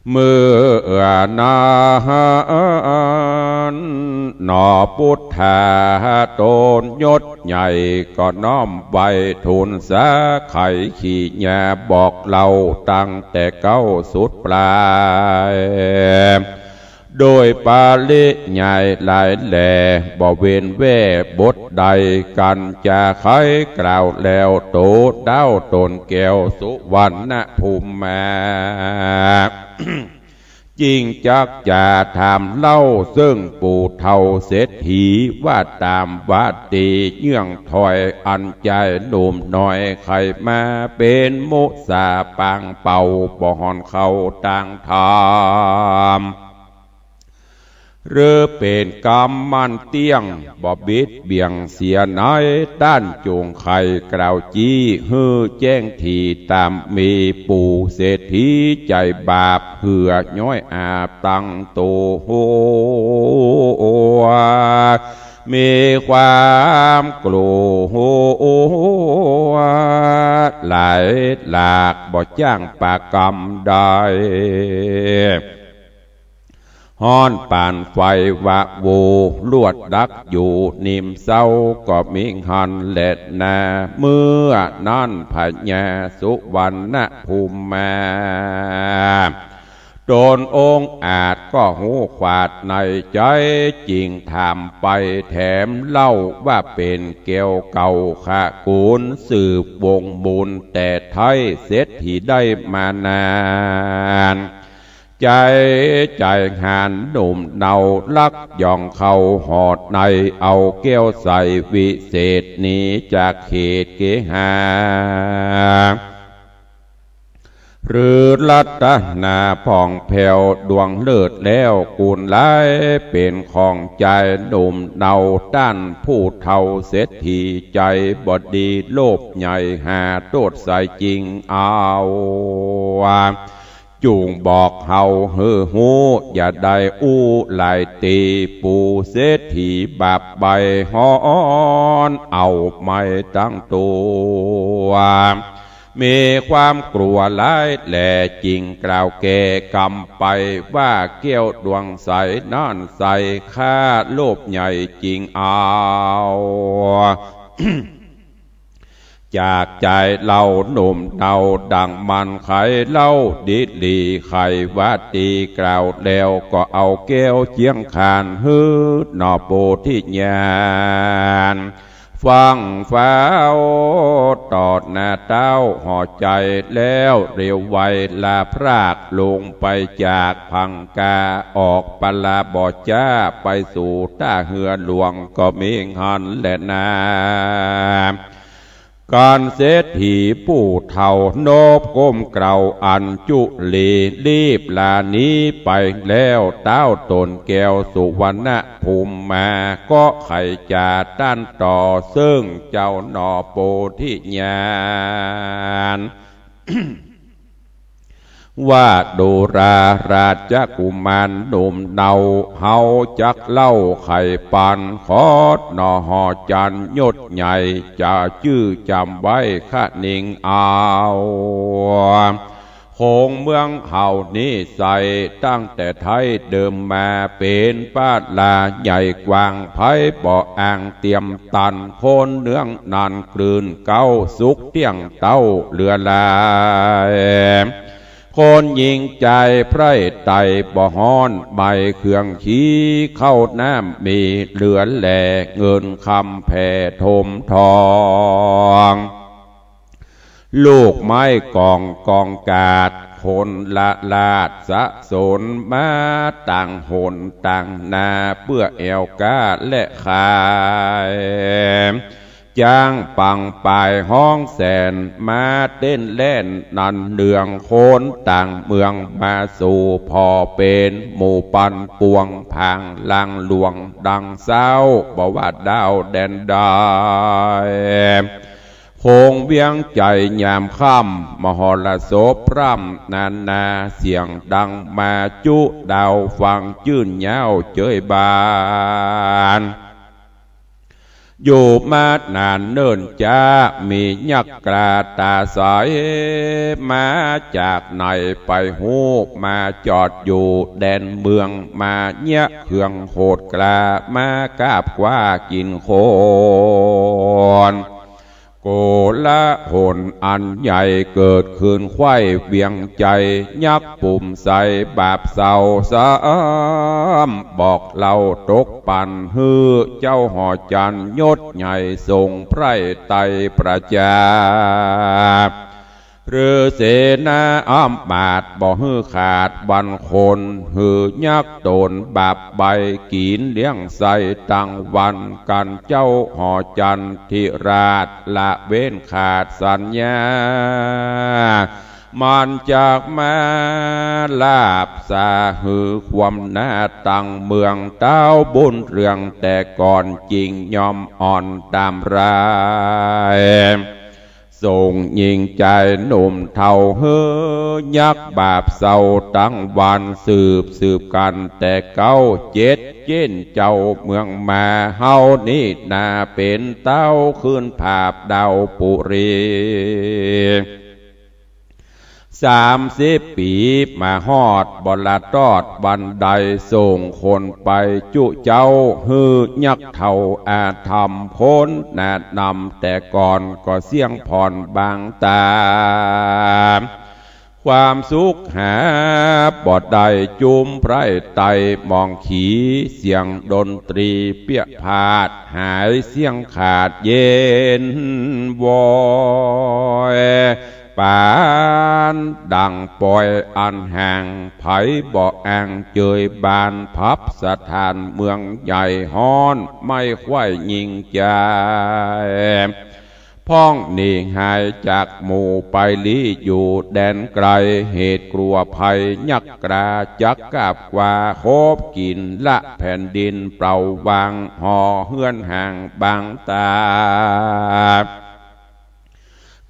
เมื่อนั้นหน่อพุทธาต๋นยศใหญ่ก็น้อมไหว้ทูลสาไขขี่ญาบอกเล่าตั้งแต่เก๊าสุดปลาย โดยปริยายหลายแหล่บ่เว้นแว่บทใด กั๋นจะไขกล่าวแล้วโตเต้าต๋นแก้วสุวรรณภูมิมา จิ่งจักจะถามเล่าซึ่งปู่เฒ่าเศรษฐี ว่าต๋ามว่าตี้เยื่องถ้อยอันจายหนุ่มน้อยไขมา เป๋นมุสาปางเป่าบ่ห่อนเข้าตางธรรม หรือเป๋นกำมั่นเตี้ยงบ่บิดเบี่ยงเสียไหน ต้านจุ่งไขกล่าวจี้หื้อแจ้งถี่ต๋ามมี ปู่เศรษฐีใจ๋บาปเหื่อย้อยอาบตั้งตั๋ว มีความกลัวหลายหลากบ่จ้างปากกำใด ฮ้อนปานไฟวะโว ลวดดักอยู่นิมเซา ก็มิหั้นแลนา เมื่อนั้นพญาสุวรรณภูมิมา ต๋นองค์อาจก็ฮู้ขวาดในใจ๋ จิ่งถามไปแถมเล่าว่าเป๋นแก้วเก่าขะกู๋น สืบวงศ์มูลแต่ไทยเศรษฐีได้มานาน ใจ๋ใจ๋หานหนุ่มเนาลักย่องเข้าหอดใน เอาแก้วใสวิเศษหนีจากเขตเกหา หรือรัตนาผ่องแผ้วดวงเลิศแล้วกู๋นหลาย เป๋นของจายหนุ่มเนา ต้านผู้เฒ่าเศรษฐีใจ๋บ่ดีโลภใหญ่หาโต้ษใสจิ่งเอา จุ่งบอกเฮาหื้อฮู้ อย่าได้อู้หลายตี้ ปู่เศรษฐีบาปใบ้ฮ้อนเอาไหม้ตั้งตั๋ว มีความกลัวหลายแหล่ จิ่งกล่าวแก้กำไปว่าแก้วดวงใสนั้นใส ข้าโลภใหญ่จิ่งเอา จากจายเล่าหนุ่มเนาดังมันไขเล่าดีหลี ไขว่าตี้กล่าวแล้วก็เอาแก้วเจียงขานหื้อหน่อโพธิญาณ ฟั่งฟ้าวต่อหน้าเต้าหอใจ๋แล้ว เร็วไวลาพรากลงไปจากพังกา ออกปะลาบ่อจ๊าไปสู่ต้าเฮือหลวง ก็มิหั้นแลนา ก กันเศรษฐีผู้เฒ่านบก้มเกล้าอัญจุลี รีบลาหนีไปแล้ว ต้าวต๋นแก้วสุวรรณภูมิมา ก็ใค่จ๋าต้านต่อเซิ่งเจ้าหน่อโพธิญาณ ว่าดูราราชกุมารหนุ่มเนา เฮาจักเล่าไขปัน ขอหน่อหอจันทร์ยศใหญ่ จะจื้อจ๋ำไว้คะนิงเอา ของเมืองเฮานี้ไส้ ตั้งแต่ไทยเดิมมา เป๋นพระราใหญ่กว้าง ใผบ่อ่างเตียมตัน คนเนืองนั้นกลืนเก๊า สุขเตี้ยงเต้าเหลือหลาย คนหญิงจายไพร่ไตบ่ฮ้อน ใบเครื่องขีเข้าน้ำมีเหลือแล เงินคำแผ่ถมทอง ลูกไม้กองกองกาด คนละลาดสะสนมา ต่างหนต่างนา เปื้อแอ่วก๊าและขาย จ๊างปังปายฮ้องแสน มาเต้นแล่นนันเนือง คนต่างเมืองมาสู่ ผ่อเป๋นหมู่ปันปวง ผางลางหลวงดังเซ้า บ่ว่าดาวแดนใด โขงเวียงใจ๋ยามค่ำ มหรสพพร่ำนานา เสียงดังมาจุดาวฟัง จื้นย้าวเจยบาน อยู่มานานเนิ่นจ๊า มียักษ์กล้าต๋าใส มาจากไหนไปฮู้ มาจอดอยู่แดนเมือง มาเยียะเครื่องโหดกล้า มากราบคว้ากิ๋นคน โกลาหลอันใหญ่เกิดขึ้นไขว้เวียงใจ๋ ยักษ์ปุ่มใสบาปเศร้าซ้ำ บอกเล่าตกปัน หื้อเจ้าหอจันทร์ยศใหญ่ ส่งไพร่ไตรประจา ฤๅเสนาอำมาตย์ บ่หื้อขาดวันคน หื้อยักษ์ต๋นบาปใบ้ กิ๋นเลี้ยงใส้ตังวัน กันเจ้าหอจันทร์ธิราช ละเว้นขาดสัญญา มันจักมาลาบสา หื้อความหน้าตังเมือง เต้าบุญเรืองแต่ก่อน จิ่งยอมอ่อนต๋ามราย ส่งญิงจายหนุ่มเฒ่า หื้อยักษ์บาปเศร้าตังวัน สืบสืบกั๋นแต่เก๊า เจ็ดเจ๊นเจ้าเมืองมา เฮานี้นาเป๋นเต้า ขึ้นผาบดาวปุรี สามสิบปี๋มาฮอด บ่ละตอดวันใด ส่งคนไปจุเจ้า หื้อยักษ์เฒ่าอาธรรม คนแนะนำแต่ก่อน ก็เสี้ยงผ่อนบางต๋า ความสุขหาบ่ได้ จุมไพร่ไตรมองขี เสียงดนตรีเปี้ยพาด หายเสี้ยงขาดเย็นวอย ปานดั่งปอยอันห่าง ใผบ่อ่างเจยบาน พับสถานเมืองใหญ่ฮ้อน ไหม้ไขว้ญิงจาย พ่องหนีหายจากหมู่ไปลี้อยู่แดนไกล เหตุกลัวภัยยักษ์กล้า จักกาบกวาโคบกิ๋นละแผ่นดินเปล่าว่าง ห่อเฮือนห่างบางต๋า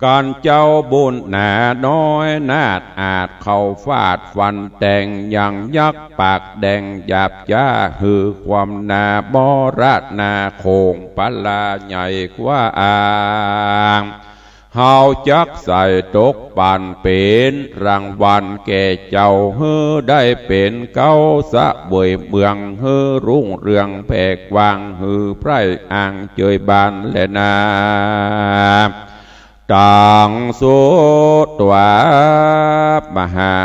กันเจ้าบุญหนาน้อยนาฏอาจเข้าฟาดฟันแตง ยังยักษ์ปากแดงหยาบจ๊า หื้อความหน้ามรณาโขงปลาใหญ่กว้าง เฮาจักใส่ตกปันเป๋นรางวัลแก่เจ้า หื้อได้เป๋นเก๊าเสวยเมือง หื้อรุ่งเรืองแผ่กว้าง หื้อไพร่อ่างเจยบานแลนา ตังสุตวา มหา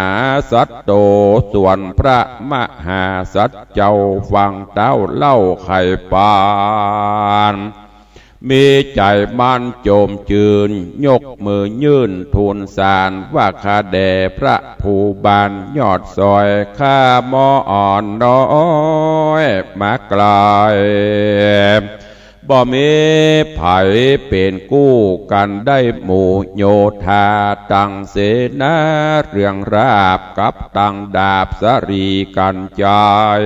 สัตโต ส่วนพระมหาสัตว์เจ้าฟังเต้าเล่าไขปัน มีใจ๋มั่นจมจืน ยกมือยื่นทูลสาร ว่าข้าแด่พระภูบาลยอดซอย ข้ามออ่อนน้อยมาไกล บ่มีใผเป๋นกู้กั๋นได้หมู่ โยธาตังเสนา เรื่องราบกับตังดาบ สรีกัญจาย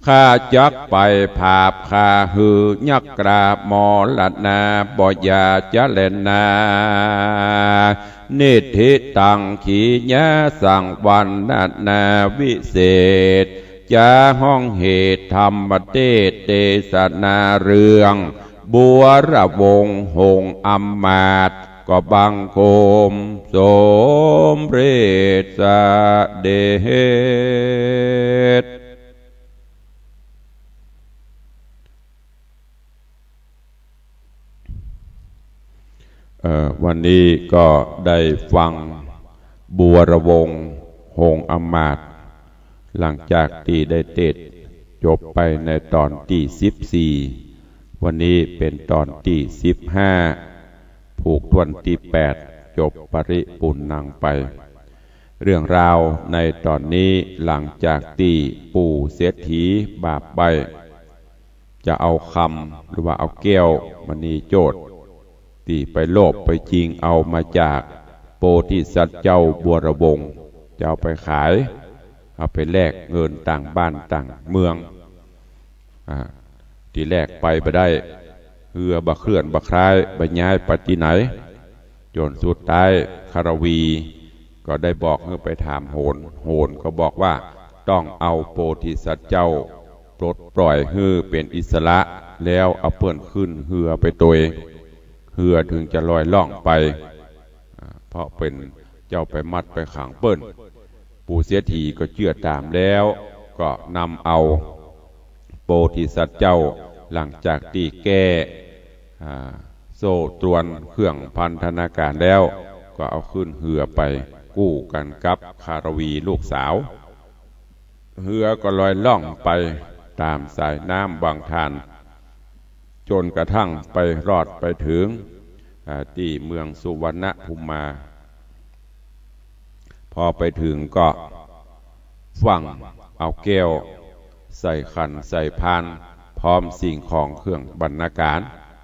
ข้าจักไปผาบฆ่าหื้อยักษ์กล้ามรณา บ่อย่าจะแลนา นิทธิตังขีญาสังวรรณนาวิเศษ จะฮ้องเหตุธรรมเตสน์เตสนาเรื่อง บัวรวงศ์หงส์อำมาตย์ ก็บังคมสมเร็จเสด็จ เอ่อ วันนี้ก็ได้ฟังบัวรวงศ์หงส์อำมาตย์ หลังจากตี้ได้เตสน์จบไปในตอนตี้สิบสี่ วันนี้เป๋นตอนตี้สิบห้า ผูกถ้วนตี้แปด จบปริปูรณังไป เรื่องราวในตอนนี้ หลังจากตี้ปู่เศรษฐีบาปใบ้ จะเอาคำหรือว่าเอาแก้วมณีโจทย์ ตี้ไปโลภไปจิงเอามาจากโพธิสัตว์เจ้าบัวรวงศ์ จะเอาไปขาย เอาไปแลกเงินต่างบ้านต่างเมือง อ่า ตี้แรกไปบ่ได้ เฮือบ่เคลื่อนบ่คล้าย บ่ย้ายไปตี้ไหน จ๋นสุดท้ายคารวีก็ได้บอกหื้อไปถามโหร โหรก็บอกว่าต้องเอาโพธิสัตว์เจ้าปลดปล่อยหื้อเป๋นอิสระ แล้วเอาเปิ้นขึ้นเฮือไปตวย เฮือเถิงจะลอยล่องไป อ่า เพราะเป๋นเจ้าไปมัดไปขังเปิ้น ปู่เศรษฐีก็เจื้อต๋ามแล้ว ก็นำเอาโพธิสัตว์เจ้า หลังจากตี้แก้ อ่า โซ่ตรวนเครื่องพันธนาการแล้ว ก็เอาขึ้นเฮือไปกู้กั๋นกับคารวีลูกสาว เฮือก็ลอยล่องไปต๋ามสายน้ำวังทาน จ๋นกระทั่งไปรอดไปเถิง อ่า ตี้เมืองสุวรรณภูมา พอไปเถิงก็ฟั่งเอาแก้วใส่ขันใส่พาน พร้อมสิ่งของเครื่องบรรณาการ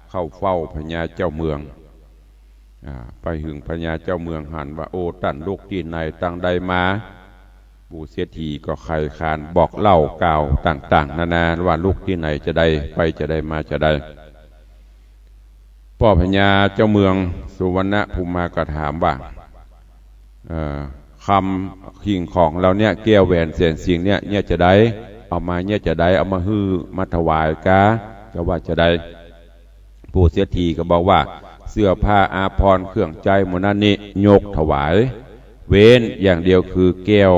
เข้าเฝ้าพญาเจ้าเมือง อ่า ไปเถิงพญาเจ้าเมืองหันว่า โอ้ ต้านลุกตี้ไหนตางใดมา ปู่เศรษฐีก็ไขขานบอกเล่ากล่าวต่างๆ นานาว่าลุกตี้ไหนจะใด ไปจะใดมาจะใด ป้อพญาเจ้าเมืองสุวรรณภูมาก็ถามว่า เอ่อ คำสิ่งของเหล่าเนี้ย แก้วแหวนแสนสิ่งเนี้ย เนี้ยจะใด เอามาเนี้ยจะใด เอามาหื้อมาถวายกา จะว่าจะใด ปู่เศรษฐีก็บอกว่า เสื้อผ้าอาภรณ์เครื่องใจ๊หมู่นั้นนี้ยกถวาย เว้นอย่างเดียวคือแก้ว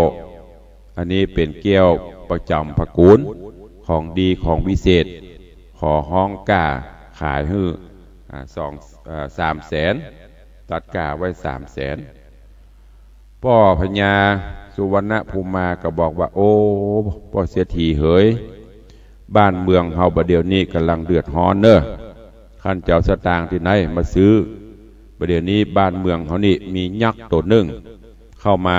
อันนี้เป๋นแก้วประจ๋ำพระกูล ของดีของวิเศษ ขอฮ้องก้าขายหื้อ อ่า สอง อ่า สามแสน ตัดก้าไว้สามแสน ป้อพญาสุวรรณภูมาก็บอกว่า โอ้ ป้อเศรษฐีเหย บ้านเมืองเฮาบ่าเดี่ยวนี้ก่ำลังเดือดฮ้อนเน่อ คันจะเอาสตางค์ตี้ไหนมาซื้อ บ่าเดี่ยวนี้บ้านเมืองเฮานี่มียักษ์โตนึ่งเข้ามา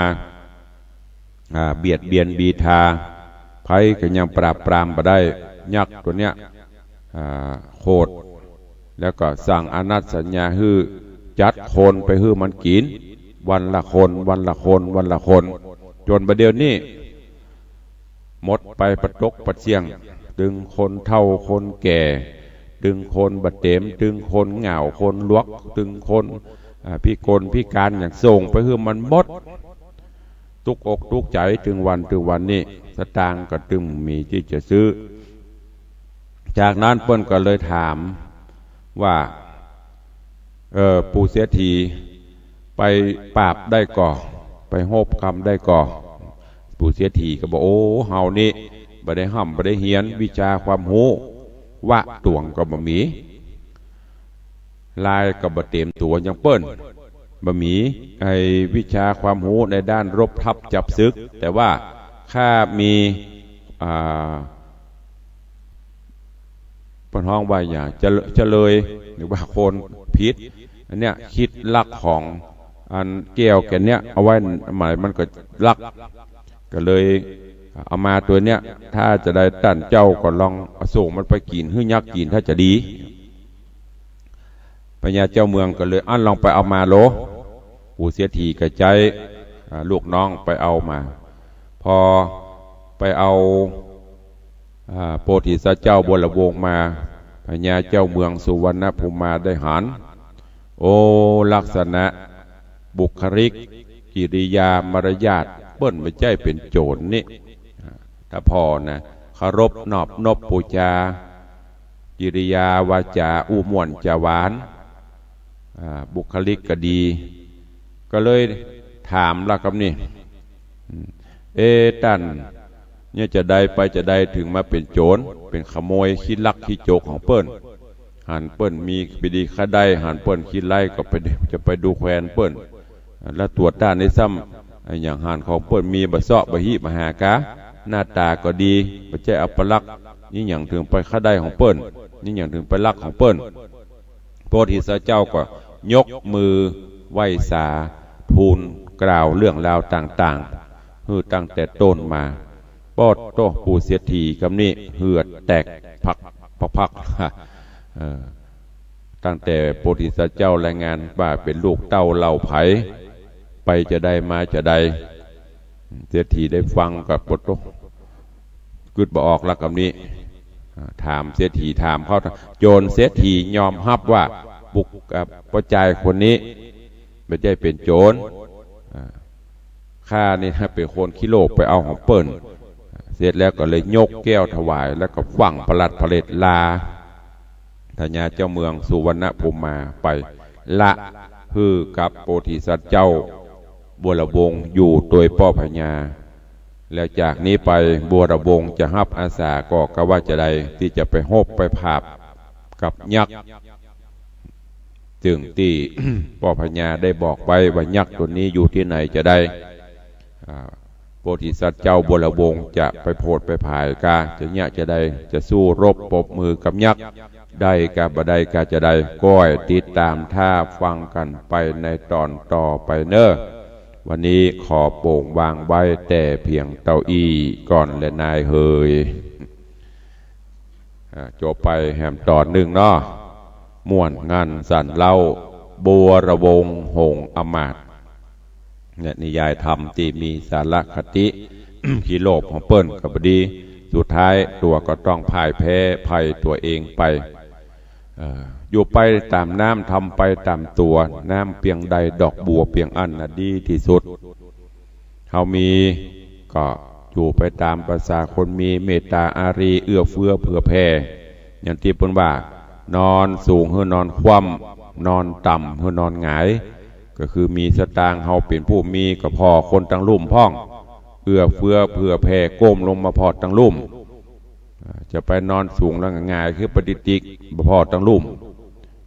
อ่า เบียดเบียนบีทา ใผก็ยังปราบปรามบ่ได้ ยักษ์โตเนี้ย อ่า โขด แล้วก็สั่งอานัตสัญญาหื้อ จัดคนไปหื้อมันกิ๋น วันละคน วันละคน วันละคน จ๋นบ่าเดี่ยวนี้ หมดไปปะตกปะเสี้ยง ตึงคนเฒ่าคนแก่ ตึงคนบ่าเต็ม ตึงคนเหงาคนหลวก ตึงคน อ่า พิกลพิก๋านหยังส่งไปหื้อมันหมด ตุ๊กอกตุ๊กใจ๋ ตึงวัน ตึงวันนี้ สตางค์ก็ตึงบ่มีตี้จะซื้อ จากนั้นเปิ้นก็เลยถามว่า เอ่อ ปู่เศรษฐี ไปปราบได้ก่อ ไปฮบกำได้ก่อ ปู่เศรษฐีก็บอก โอ้ เฮานี่บ่ได้ฮ่ำบ่ได้เฮียนวิชาความฮู้ วะตวงก็บ่มี ลายก็บ่เตรียมตั๋วอย่างเปิ้น บ่มีไอ้วิชาความฮู้ในด้านรบทัพจับศึก แต่ว่าข้ามี อ่า เปิ้นฮ้องว่าหยัง เจริญ เจริญ หรือว่าคนผิด อันเนี้ย คิดลักของอันแก้วแก่นเนี้ยเอาไว้ หมายมันก็ลัก ก็เลยเอามาตั๋วเนี้ย ถ้าจะใดต้านเจ้าก็ลองเอาส่งมันไปกิ๋นหื้อยักษ์กิ๋น ถ้าจะดี พญาเจ้าเมืองก็เลย อั้นลองไปเอามาโล ปู่เศรษฐีก็ใจ๊ อ่า ลูกน้องไปเอามา พอไปเอา อ่า โพธิสัตว์เจ้าบวรวงศ์มา พญาเจ้าเมืองสุวรรณภูมิมาได้หัน โอ้ ลักษณะบุคลิกกิริยามารยาท เปิ้นบ่ใจ้เป๋นโจ๋รนี่ อ่า ถ้าผ่อนะ เคารพนอบนบปู๋จา กิริยาวาจ๋าอู้ม่วนจ๋าหวาน อ่า บุคลิกก็ดี ก็เลยถามละกำนี้ อืม เอ๊ะ ต้านเนี่ยจะใดไปจะใดเถิงมาเป๋นโจ๋ร เป๋นขโมยขี้ลักขี้โจ๋รของเปิ้น หันเปิ้นมีปีดีค่าได้ หันเปิ้นขี้ไร้ก็ไป จะไปดูแควนเปิ้น แล้วตั๋วต้านนี่ซ้ำ อะหยังหันของเปิ้นมีบ่เซาะบ่ฮีบ่หากา หน้าต๋าก็ดี บ่ใจ้อัปลักษณ์ นี่หยังเถิงไปค่าได้ของเปิ้น นี่หยังเถิงไปลักของเปิ้น โพธิสัตว์เจ้าก็ยกมือไหว้สา ทูลกล่าวเรื่องราวต่างๆ หื้อตั้งแต่ต้นมา ปอดโต้ ปู่เศรษฐีกำนี้เหือดแตกพักพักๆ เออ ตั้งแต่โพธิสัตว์เจ้ารายงานว่าเป๋นลูกเต้าเหล่าใผ ไปจะใดมาจะใด เศรษฐีได้ฟังก็ปอดโต้ กึ๊ดบ่ออกละกำนี้ อ่า ถามเศรษฐี ถามเขา จ๋นเศรษฐียอมฮับว่าบุค อ่า ป้อจายคนนี้บ่ใจ้เป๋นโจ๋ร อ่า ข้านี่นะเป๋นคนขี้โลภไปเอาของเปิ้น เสร็จแล้วก็เลยยกแก้วถวาย แล้วก็ฟั่งประหลัดผะเล็ดลา พญาเจ้าเมืองสุวรรณภูมิมาไป ละหื้อกับโพธิสัตว์เจ้าบวรวงศ์อยู่โตยป้อพญา แล้วจากนี้ไปบวรวงศ์จะฮับอาสาก็กะว่าจะใดตี้จะไปฮบไปผาบกับยักษ์ ซึ่งตี้ ป้อพญาได้บอกไว้ว่ายักษ์ตั๋วนี้อยู่ตี้ไหนจะใด อ่า โพธิสัตว์เจ้าบวรวงศ์จะไปโผดไปผายกา จะเยียะจะใด จะสู้รบปบมือกับยักษ์ได้กาบ่ใดกาจะใด ก้อยติดต๋ามถ้าฟังกั๋นไปในต๋อนต่อไปเน่อ วันนี้ขอโป่งวางไว้แต่เพียงเต้าอี้ก่อนแลนายเหย อ่า จบไปแหมต๋อนนึ่งเนาะ ม่วนงันสันเล่า บวรวงศ์หงส์อำมาตย์ เนี่ย นิยายธรรมตี้มีสาระคติ ขี้โลภของเปิ้นก็บ่ดี สุดท้ายตั๋วก็ต้องพ่ายแพ้ภัยตั๋วเองไป เอ่อ อยู่ไปต๋ามน้ำ ทำไปต๋ามตั๋ว น้ำเปียงใดดอกบัวเปียงอั้นน่ะดีตี้สุด เฮามีก็อยู่ไปต๋ามประสาคนมี เมตตาอารี เอื้อเฟื้อเผื่อแผ่ อย่างตี้เปิ้นว่า นอนสูงหื้อนอนคว่ำ นอนต่ำหื้อนอนหงาย ก็คือมีสตางค์ เฮาเป๋นผู้มีก็ผ่อคนตังลุ่มพ่อง เอื้อเฟื้อเผื่อแผ่ก้มลงมาผ่อตังลุ่ม อ่า จะไปนอนสูงแล้วหงายขึ้นไปติกๆ บ่ผ่อตังลุ่ม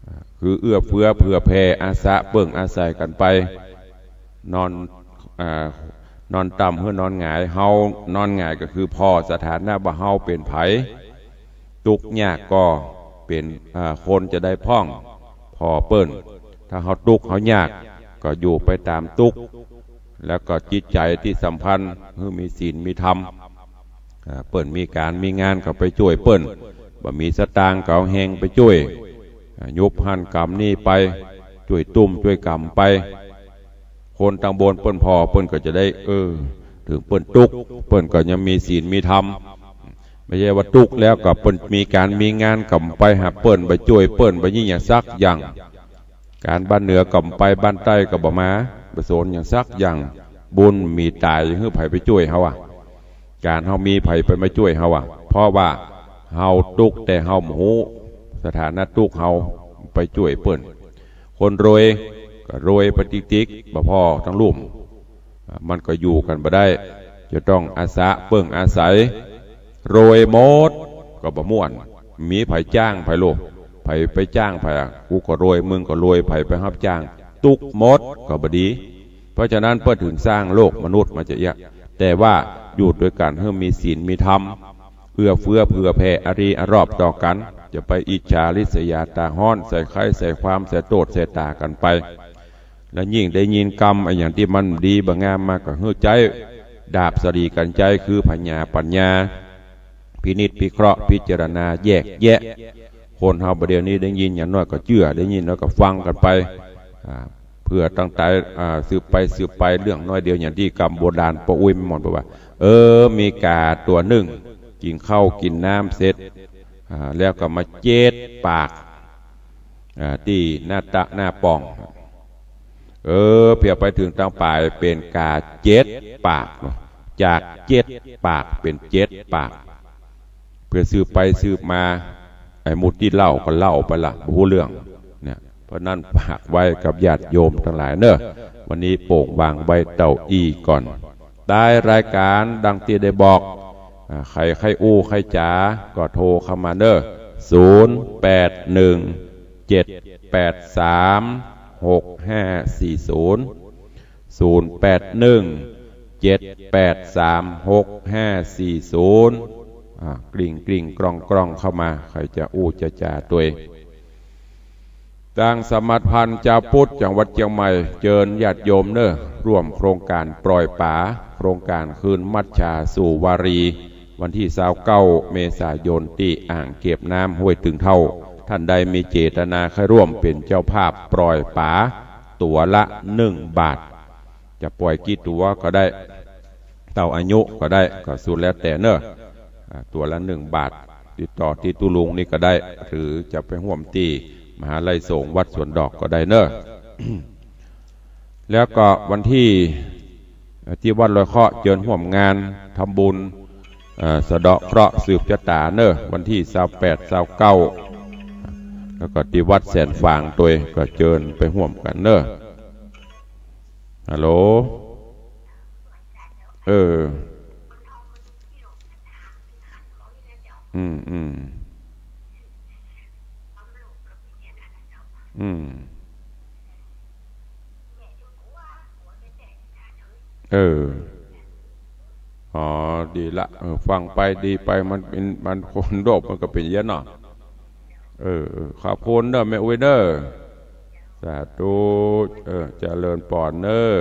อ่า คือเอื้อเฟื้อเผื่อแผ่อาสะเปิ้งอาศัยกั๋นไป นอน อ่า นอนต่ำหื้อนอนหงาย เฮานอนหงายก็คือผ่อสถานะว่าเฮาเป๋นใผ ตุ๊กข์ยากก็เป๋น อ่า คนจะใดพ่อง ผ่อเปิ้น ถ้าเฮาตุ๊กข์เฮายากก็อยู่ไปต๋ามตุ๊กข์ แล้วก็จิตใจ๋ตี้สำคัญ หื้อมีศีลมีธรรม อ่า เปิ้นมีก๋านมีงานก็ไปจ้วยเปิ้น บ่มีสตางค์ก็เอาแฮงไปจ้วย อ่า ยุบหั้นก๋ำนี้ไป จ้วยตุ้มจ้วยก๋ำไป คนตังบนเปิ้นผ่อเปิ้นก็จะได้ เออ เถิงเปิ้นตุ๊กข์ เปิ้นก็ยังมีศีลมีธรรม บ่ใจ้ว่าตุ๊กข์แล้วก็เปิ้นมีก๋านมีงานก็บ่ไปหาเปิ้น บ่จ้วยเปิ้น บ่ยิ่งอย่างสักอย่าง ก๋านบ้านเหนือก็บ่ไป บ้านใต้ก็บ่มา บ่สนอย่างสักอย่าง บุญมีต๋ายหื้อใผไปจ้วยเฮาอะ ก๋านเฮามีใผไปมาจ้วยเฮาอะ เพราะว่าเฮาตุ๊กข์แต่เฮาบ่ฮู้สถานะตุ๊กข์เฮา ไปจ้วยเปิ้น คนรวยก็รวยไปติ๊กๆ บ่ผ่อตังลุ่ม อ่า มันก็อยู่กั๋นบ่ได้ จะต้องอาสะเปิ้งอาศัย รวยหมดก็บ่ม่วน มีใผจ้างใผโล ใผไปจ้างใผอะ กูก็รวย มึงก็รวย ใผไปฮับจ้าง ตุ๊กข์หมดก็บ่ดี เพราะฉะนั้นเปิ้นเถิงสร้างโลกมนุษย์มาจะเอี้ย แต่ว่าอยู่ตวยกั๋นหื้อมีศีลมีธรรม เอื้อเฟื้อเผื่อแผ่อารีอารอบต่อกั๋น จะไปอิจฉาริษยาต๋าฮ้อน ใส่ใคร่ใส่ความ ใส่โต้ษใส่ต๋ากั๋นไป แล้วยิ่งได้ยินกำอะหยังตี้มันบ่ดีบ่งามมาก็หื้อใจ๊ ดาบสะหลีกัญไชย คือผญาปั๋ญญา พินิจพิเคราะห์พิจารณาแยกแยะ คนเฮาบ่าเดี่ยวนี้ได้ยินอย่างน้อยก็เจื้อ ได้ยินแล้วก็ฟังกั๋นไป อ่า เปื้อตั้งแต่ อ่า สืบไปสืบไป เรื่องน้อยเดียว อย่างตี้กำโบราณป้ออุ๊ยแม่หม่อนบอกว่า เออ มีก๋าตั๋วนึ่ง กิ๋นข้าวกิ๋นน้ำเสร็จ อ่า แล้วก็มาเจ๊ดปาก อ่า ตี้หน้าตะ หน้าป่อง เออ เปียไปเถิงตางป๋ายเป๋นก๋าเจ็ดปากเนาะ จากเจ็ดปากเป๋นเจ็ดปาก เปื้อสืบไปสืบมา ไอ้หมู่ตี้เล่าก็เล่าไปละ บ่ฮู้เรื่อง เนี่ย เพราะนั้นฝากไว้กับญาติโยมตังหลายเน่อ วันนี้โป่งวางไว้เต้าอี้ก่อน ท้ายรายการดังตี้ได้บอก อ่า ใผใค่อู้ใค่จ๋า ก็โทรเข้ามาเน่อ ศูนย์แปดหนึ่ง เจ็ดแปดสาม หกห้าสี่ศูนย์ ศูนย์แปดหนึ่ง เจ็ดแปดสาม หกห้าสี่ศูนย์ อ่า กริ่งกริ่งกร่องกร่องเข้ามา ใผจะอู้จะจ๋าตวย ตางสมาพันธ์จาวพุทธจังหวัดเจียงใหม่ เจิญญาติโยมเน่อ ร่วมโครงก๋านปล่อยป๋า โครงก๋านคืนมัจฉาสู่วารี วันตี้ซาวเก้าเมษายน ตี้อ่างเก็บน้ำห้วยตึงเถ้า ต้านใดมีเจตนาใค่ร่วมเป๋นเจ้าภาพปล่อยป๋า ตั๋วละหนึ่งบาท จะปล่อยกี่ตั๋วก็ได้ เต้าอายุก็ได้ ก็สุดแล้วแต่เน่อ อ่า ตั๋วละหนึ่งบาท ติดต่อตี้ตุ๊ลุงนี่ก็ได้ หรือจะไปฮ่วมตี้มหาลัยสงฆ์วัดสวนดอกก็ได้เน่อ แล้วก็วันตี้ เอ่อ ตี้วัดลอยเคราะห์เจิญฮ่วมงานทำบุญ เอ่อ สะเดาะเคราะห์สืบจะต๋าเน่อ วันตี้ซาวแปด ซาวเก้า แล้วก็ตี้วัดแสนฝางตวย ก็เจิญไปฮ่วมกั๋นเน่อ ฮัลโหล เออ อืม อืม อืม เออ อ๋อ ดีละ เออ ฟังไปดีไป มันเป๋น มันคนโลกมันก็เป๋นอย่างนี้เนาะ เออ เออ ขอบคุณเน่อ แม่อุ๊ยเน่อ สาธุ เออ เจริญปอนเน่อ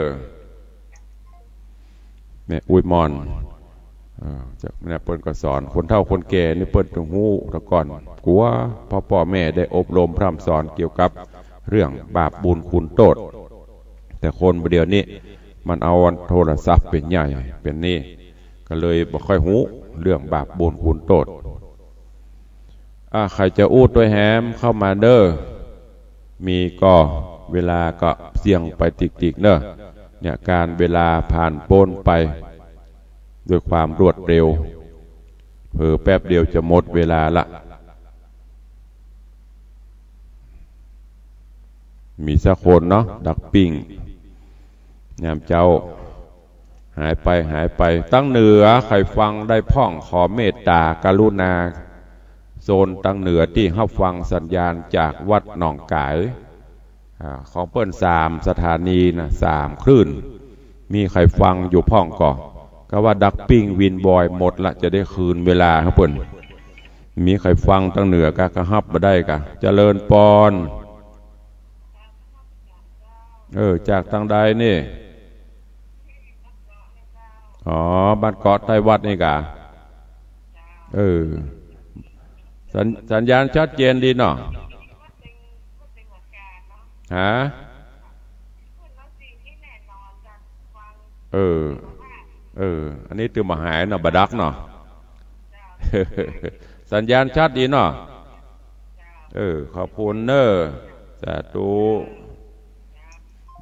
แม่อุ๊ยมอน เออ จากนั้นเปิ้นก็สอน คนเฒ่าคนแก่นี่เปิ้นต้องฮู้แต่ก่อน กั๋ว เพราะป้อแม่ได้อบรมพร่ำสอนเกี่ยวกับเรื่องบาปบุญคุณโต้ษ แต่คนบ่าเดี่ยวนี้มันเอาโทรศัพท์เป๋นใหญ่ เป๋นนี่ ก็เลยบ่ค่อยฮู้เรื่องบาปบุญคุณโต้ษ อ่ะ ใผจะอู้ตวยแหมเข้ามาเน่อ มีก่อ เวลาก็เสี้ยงไปติ๊กๆ เน่อ เนี่ย ก๋านเวลาผ่านป๊นไปด้วยความรวดเร็ว เผลอแป๊บเดียวจะหมดเวลาละ มีสักคนเนาะ ดักปิ้ง ยามเจ๊า หายไป หายไป ตางเหนือ ใผฟังได้พ่อง ขอเมตตากรุณา โซนตางเหนือตี้ฮับฟังสัญญาณจากวัดหนองก๋าย อ่า ของเปิ้นสามสถานีนะ สามคลื่น มีใผฟังอยู่พ่องก่อ กาว่าดักปิ้งวินบ่อยหมดละ จะได้คืนเวลาหื้อเปิ้น มีใผฟังตางเหนือกา กาฮับบ่ได้กา เจริญปอน เออ จากตางใดนี่ อ๋อ บ้านเกาะใต้วัดนี่กา เออ สัญ- สัญญาณชัดเจนดีเนาะ ฮะ เออ เออ อันนี้ตื่นมาหายเนาะ บ่ดักเนาะ สัญญาณชัดดีเนาะ เออ ขอบคุณเน่อ สาธุ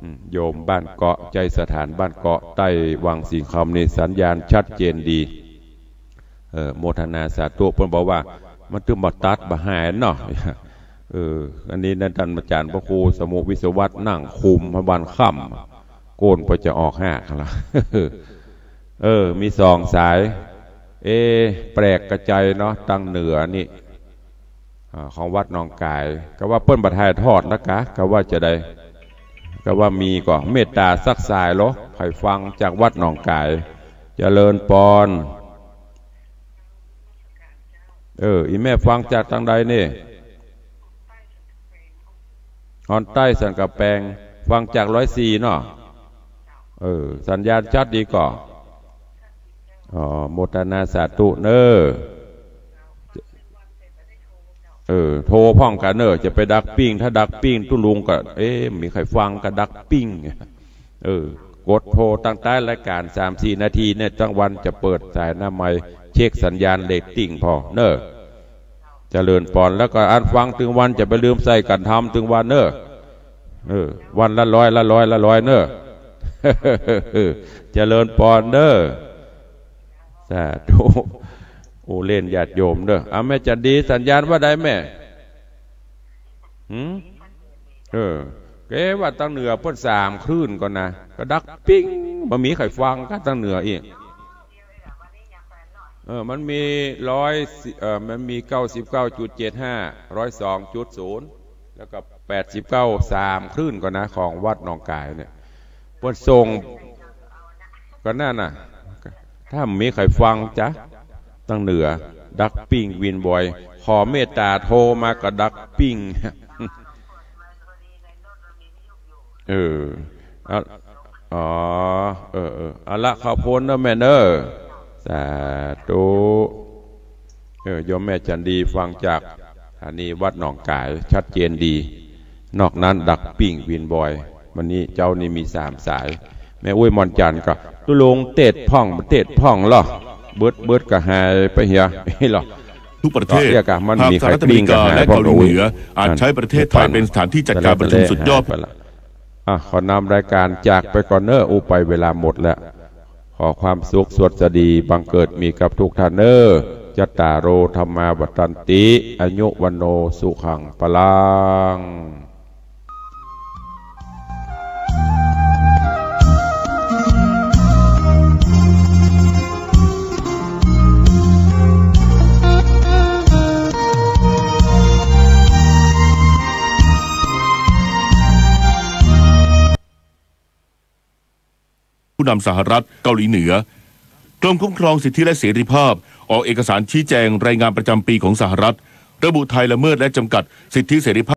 อืม โยมบ้านเกาะ ใจ๊สถานบ้านเกาะ ใต้วังสิงห์คำนี่สัญญาณชัดเจนดี เออ โมทนาสาธุ เปิ้นบอกว่ามันตึงบ่ตัดบ่หายเนาะ เออ อันนี้นะ ต้านอาจ๋ารย์พระครูสมุห์วิศวัตรนั่งคุมวันค่ำ โกนพอจะออกหากละ เออ มีสองสาย เอ แปลกกระไจเนาะ ตางเหนือนี่ อ่า ของวัดหนองก๋าย กาว่าเปิ้นบ่ถ่ายทอดละกา กาว่าจะใด กาว่ามีก่อ เมตตาสักสายลอ ใผฟังจากวัดหนองก๋าย เจริญปอน เออ อีแม่ฟังจากตางใดนี่ ฮอนใต้สันกำแปง ฟังจากร้อยสี่เนาะ เออ สัญญาณชัดดีก่อ อ๋อ โมทนาสาธุเน่อ เออ โทรพ่องกั๋นเน่อ จะไปดักปิ้ง ถ้าดักปิ้งตุ๊ลุงก็ เอ๊ะ มีใผฟังก็ดักปิ้ง เออ กดโทรตั้งแต่รายก๋านสามสี่นาทีเนี่ย ตังวันจะเปิดสายหน้าไมค์ เช็คสัญญาณเรตติ้งพ่องเน่อ เจริญปอน แล้วก็อันฟังตึงวันจะไปลืมใส่กั๋นทำตึงวันเน่อ เออ วันละร้อย ละร้อย ละร้อยเน่อ เจริญปอนเน่อ สาธุ โอเล่นญาติโยมเน่อ อ่ะ แม่จันดี สัญญาณว่าใดแม่ หืม เออ เก๋ว่าตังเหนือเปิ้นสามคลื่นก่อนนะ ก็ดักปิ้ง บ่มีใผฟังกั๋นตังเหนืออีก เออ มันมีร้อย เอ่อ มันมีเก้าสิบเก้าจุดเจ็ดห้า ร้อยสองจุดศูนย์ แล้วก็แปดสิบเก้า สามคลื่นก่อนนะ ของวัดหนองก๋ายเนี่ย เปิ้นส่ง ก็นั่นน่ะ ถ้ามีใผฟังจ๊ะ ตังเหนือ ดักปิ้งวินบอย ขอเมตตาโทรมาก็ดักปิ้ง เออ อ่ะ อ๋อ เออ เออ เอาละ ขอบคุณเน่อแม่เน่อ สาธุ เออ โยมแม่จันดีฟังจากสถานีวัดหนองก๋าย ชัดเจนดี นอกนั้นดักปิ้งวินบอย วันนี้เจ๊านี่มีสามสาย แม่อุ๊ยหม่อนจันทร์ก็ ตุ๊ลุงเตศน์พ่อง เตศน์พ่องเหรอ เบิด เบิดก็หายไปเหีย เหรอ ทุกประเทศ ก็เรียกอะ มัน หาก มี สหรัฐอเมริกา ใผปิ้งก็หาย และ พ่อง เกาหลีเหนือ ก็อุ๊ย อาจใช้ประเทศไทย อัน เป็นสถานที่จัดการประชุมสุดยอด ไปละ อ่ะ ขอนำรายการจากไปก่อนเน่อ อู้ไปเวลาหมดแล้ว ขอความสุขสวัสดีบังเกิดมีกับทุกท่านเน่อ จัตตาโร ธัมมา วัฑฒันติ อายุ วัณโณ สุขัง พลัง ผู้นำสหรัฐ เกาหลีเหนือ กรมคุ้มครองสิทธิและเสรีภาพ ออกเอกสารชี้แจงรายงานประจำปีของสหรัฐ ระบุไทยละเมิดและจำกัดสิทธิเสรีภาพ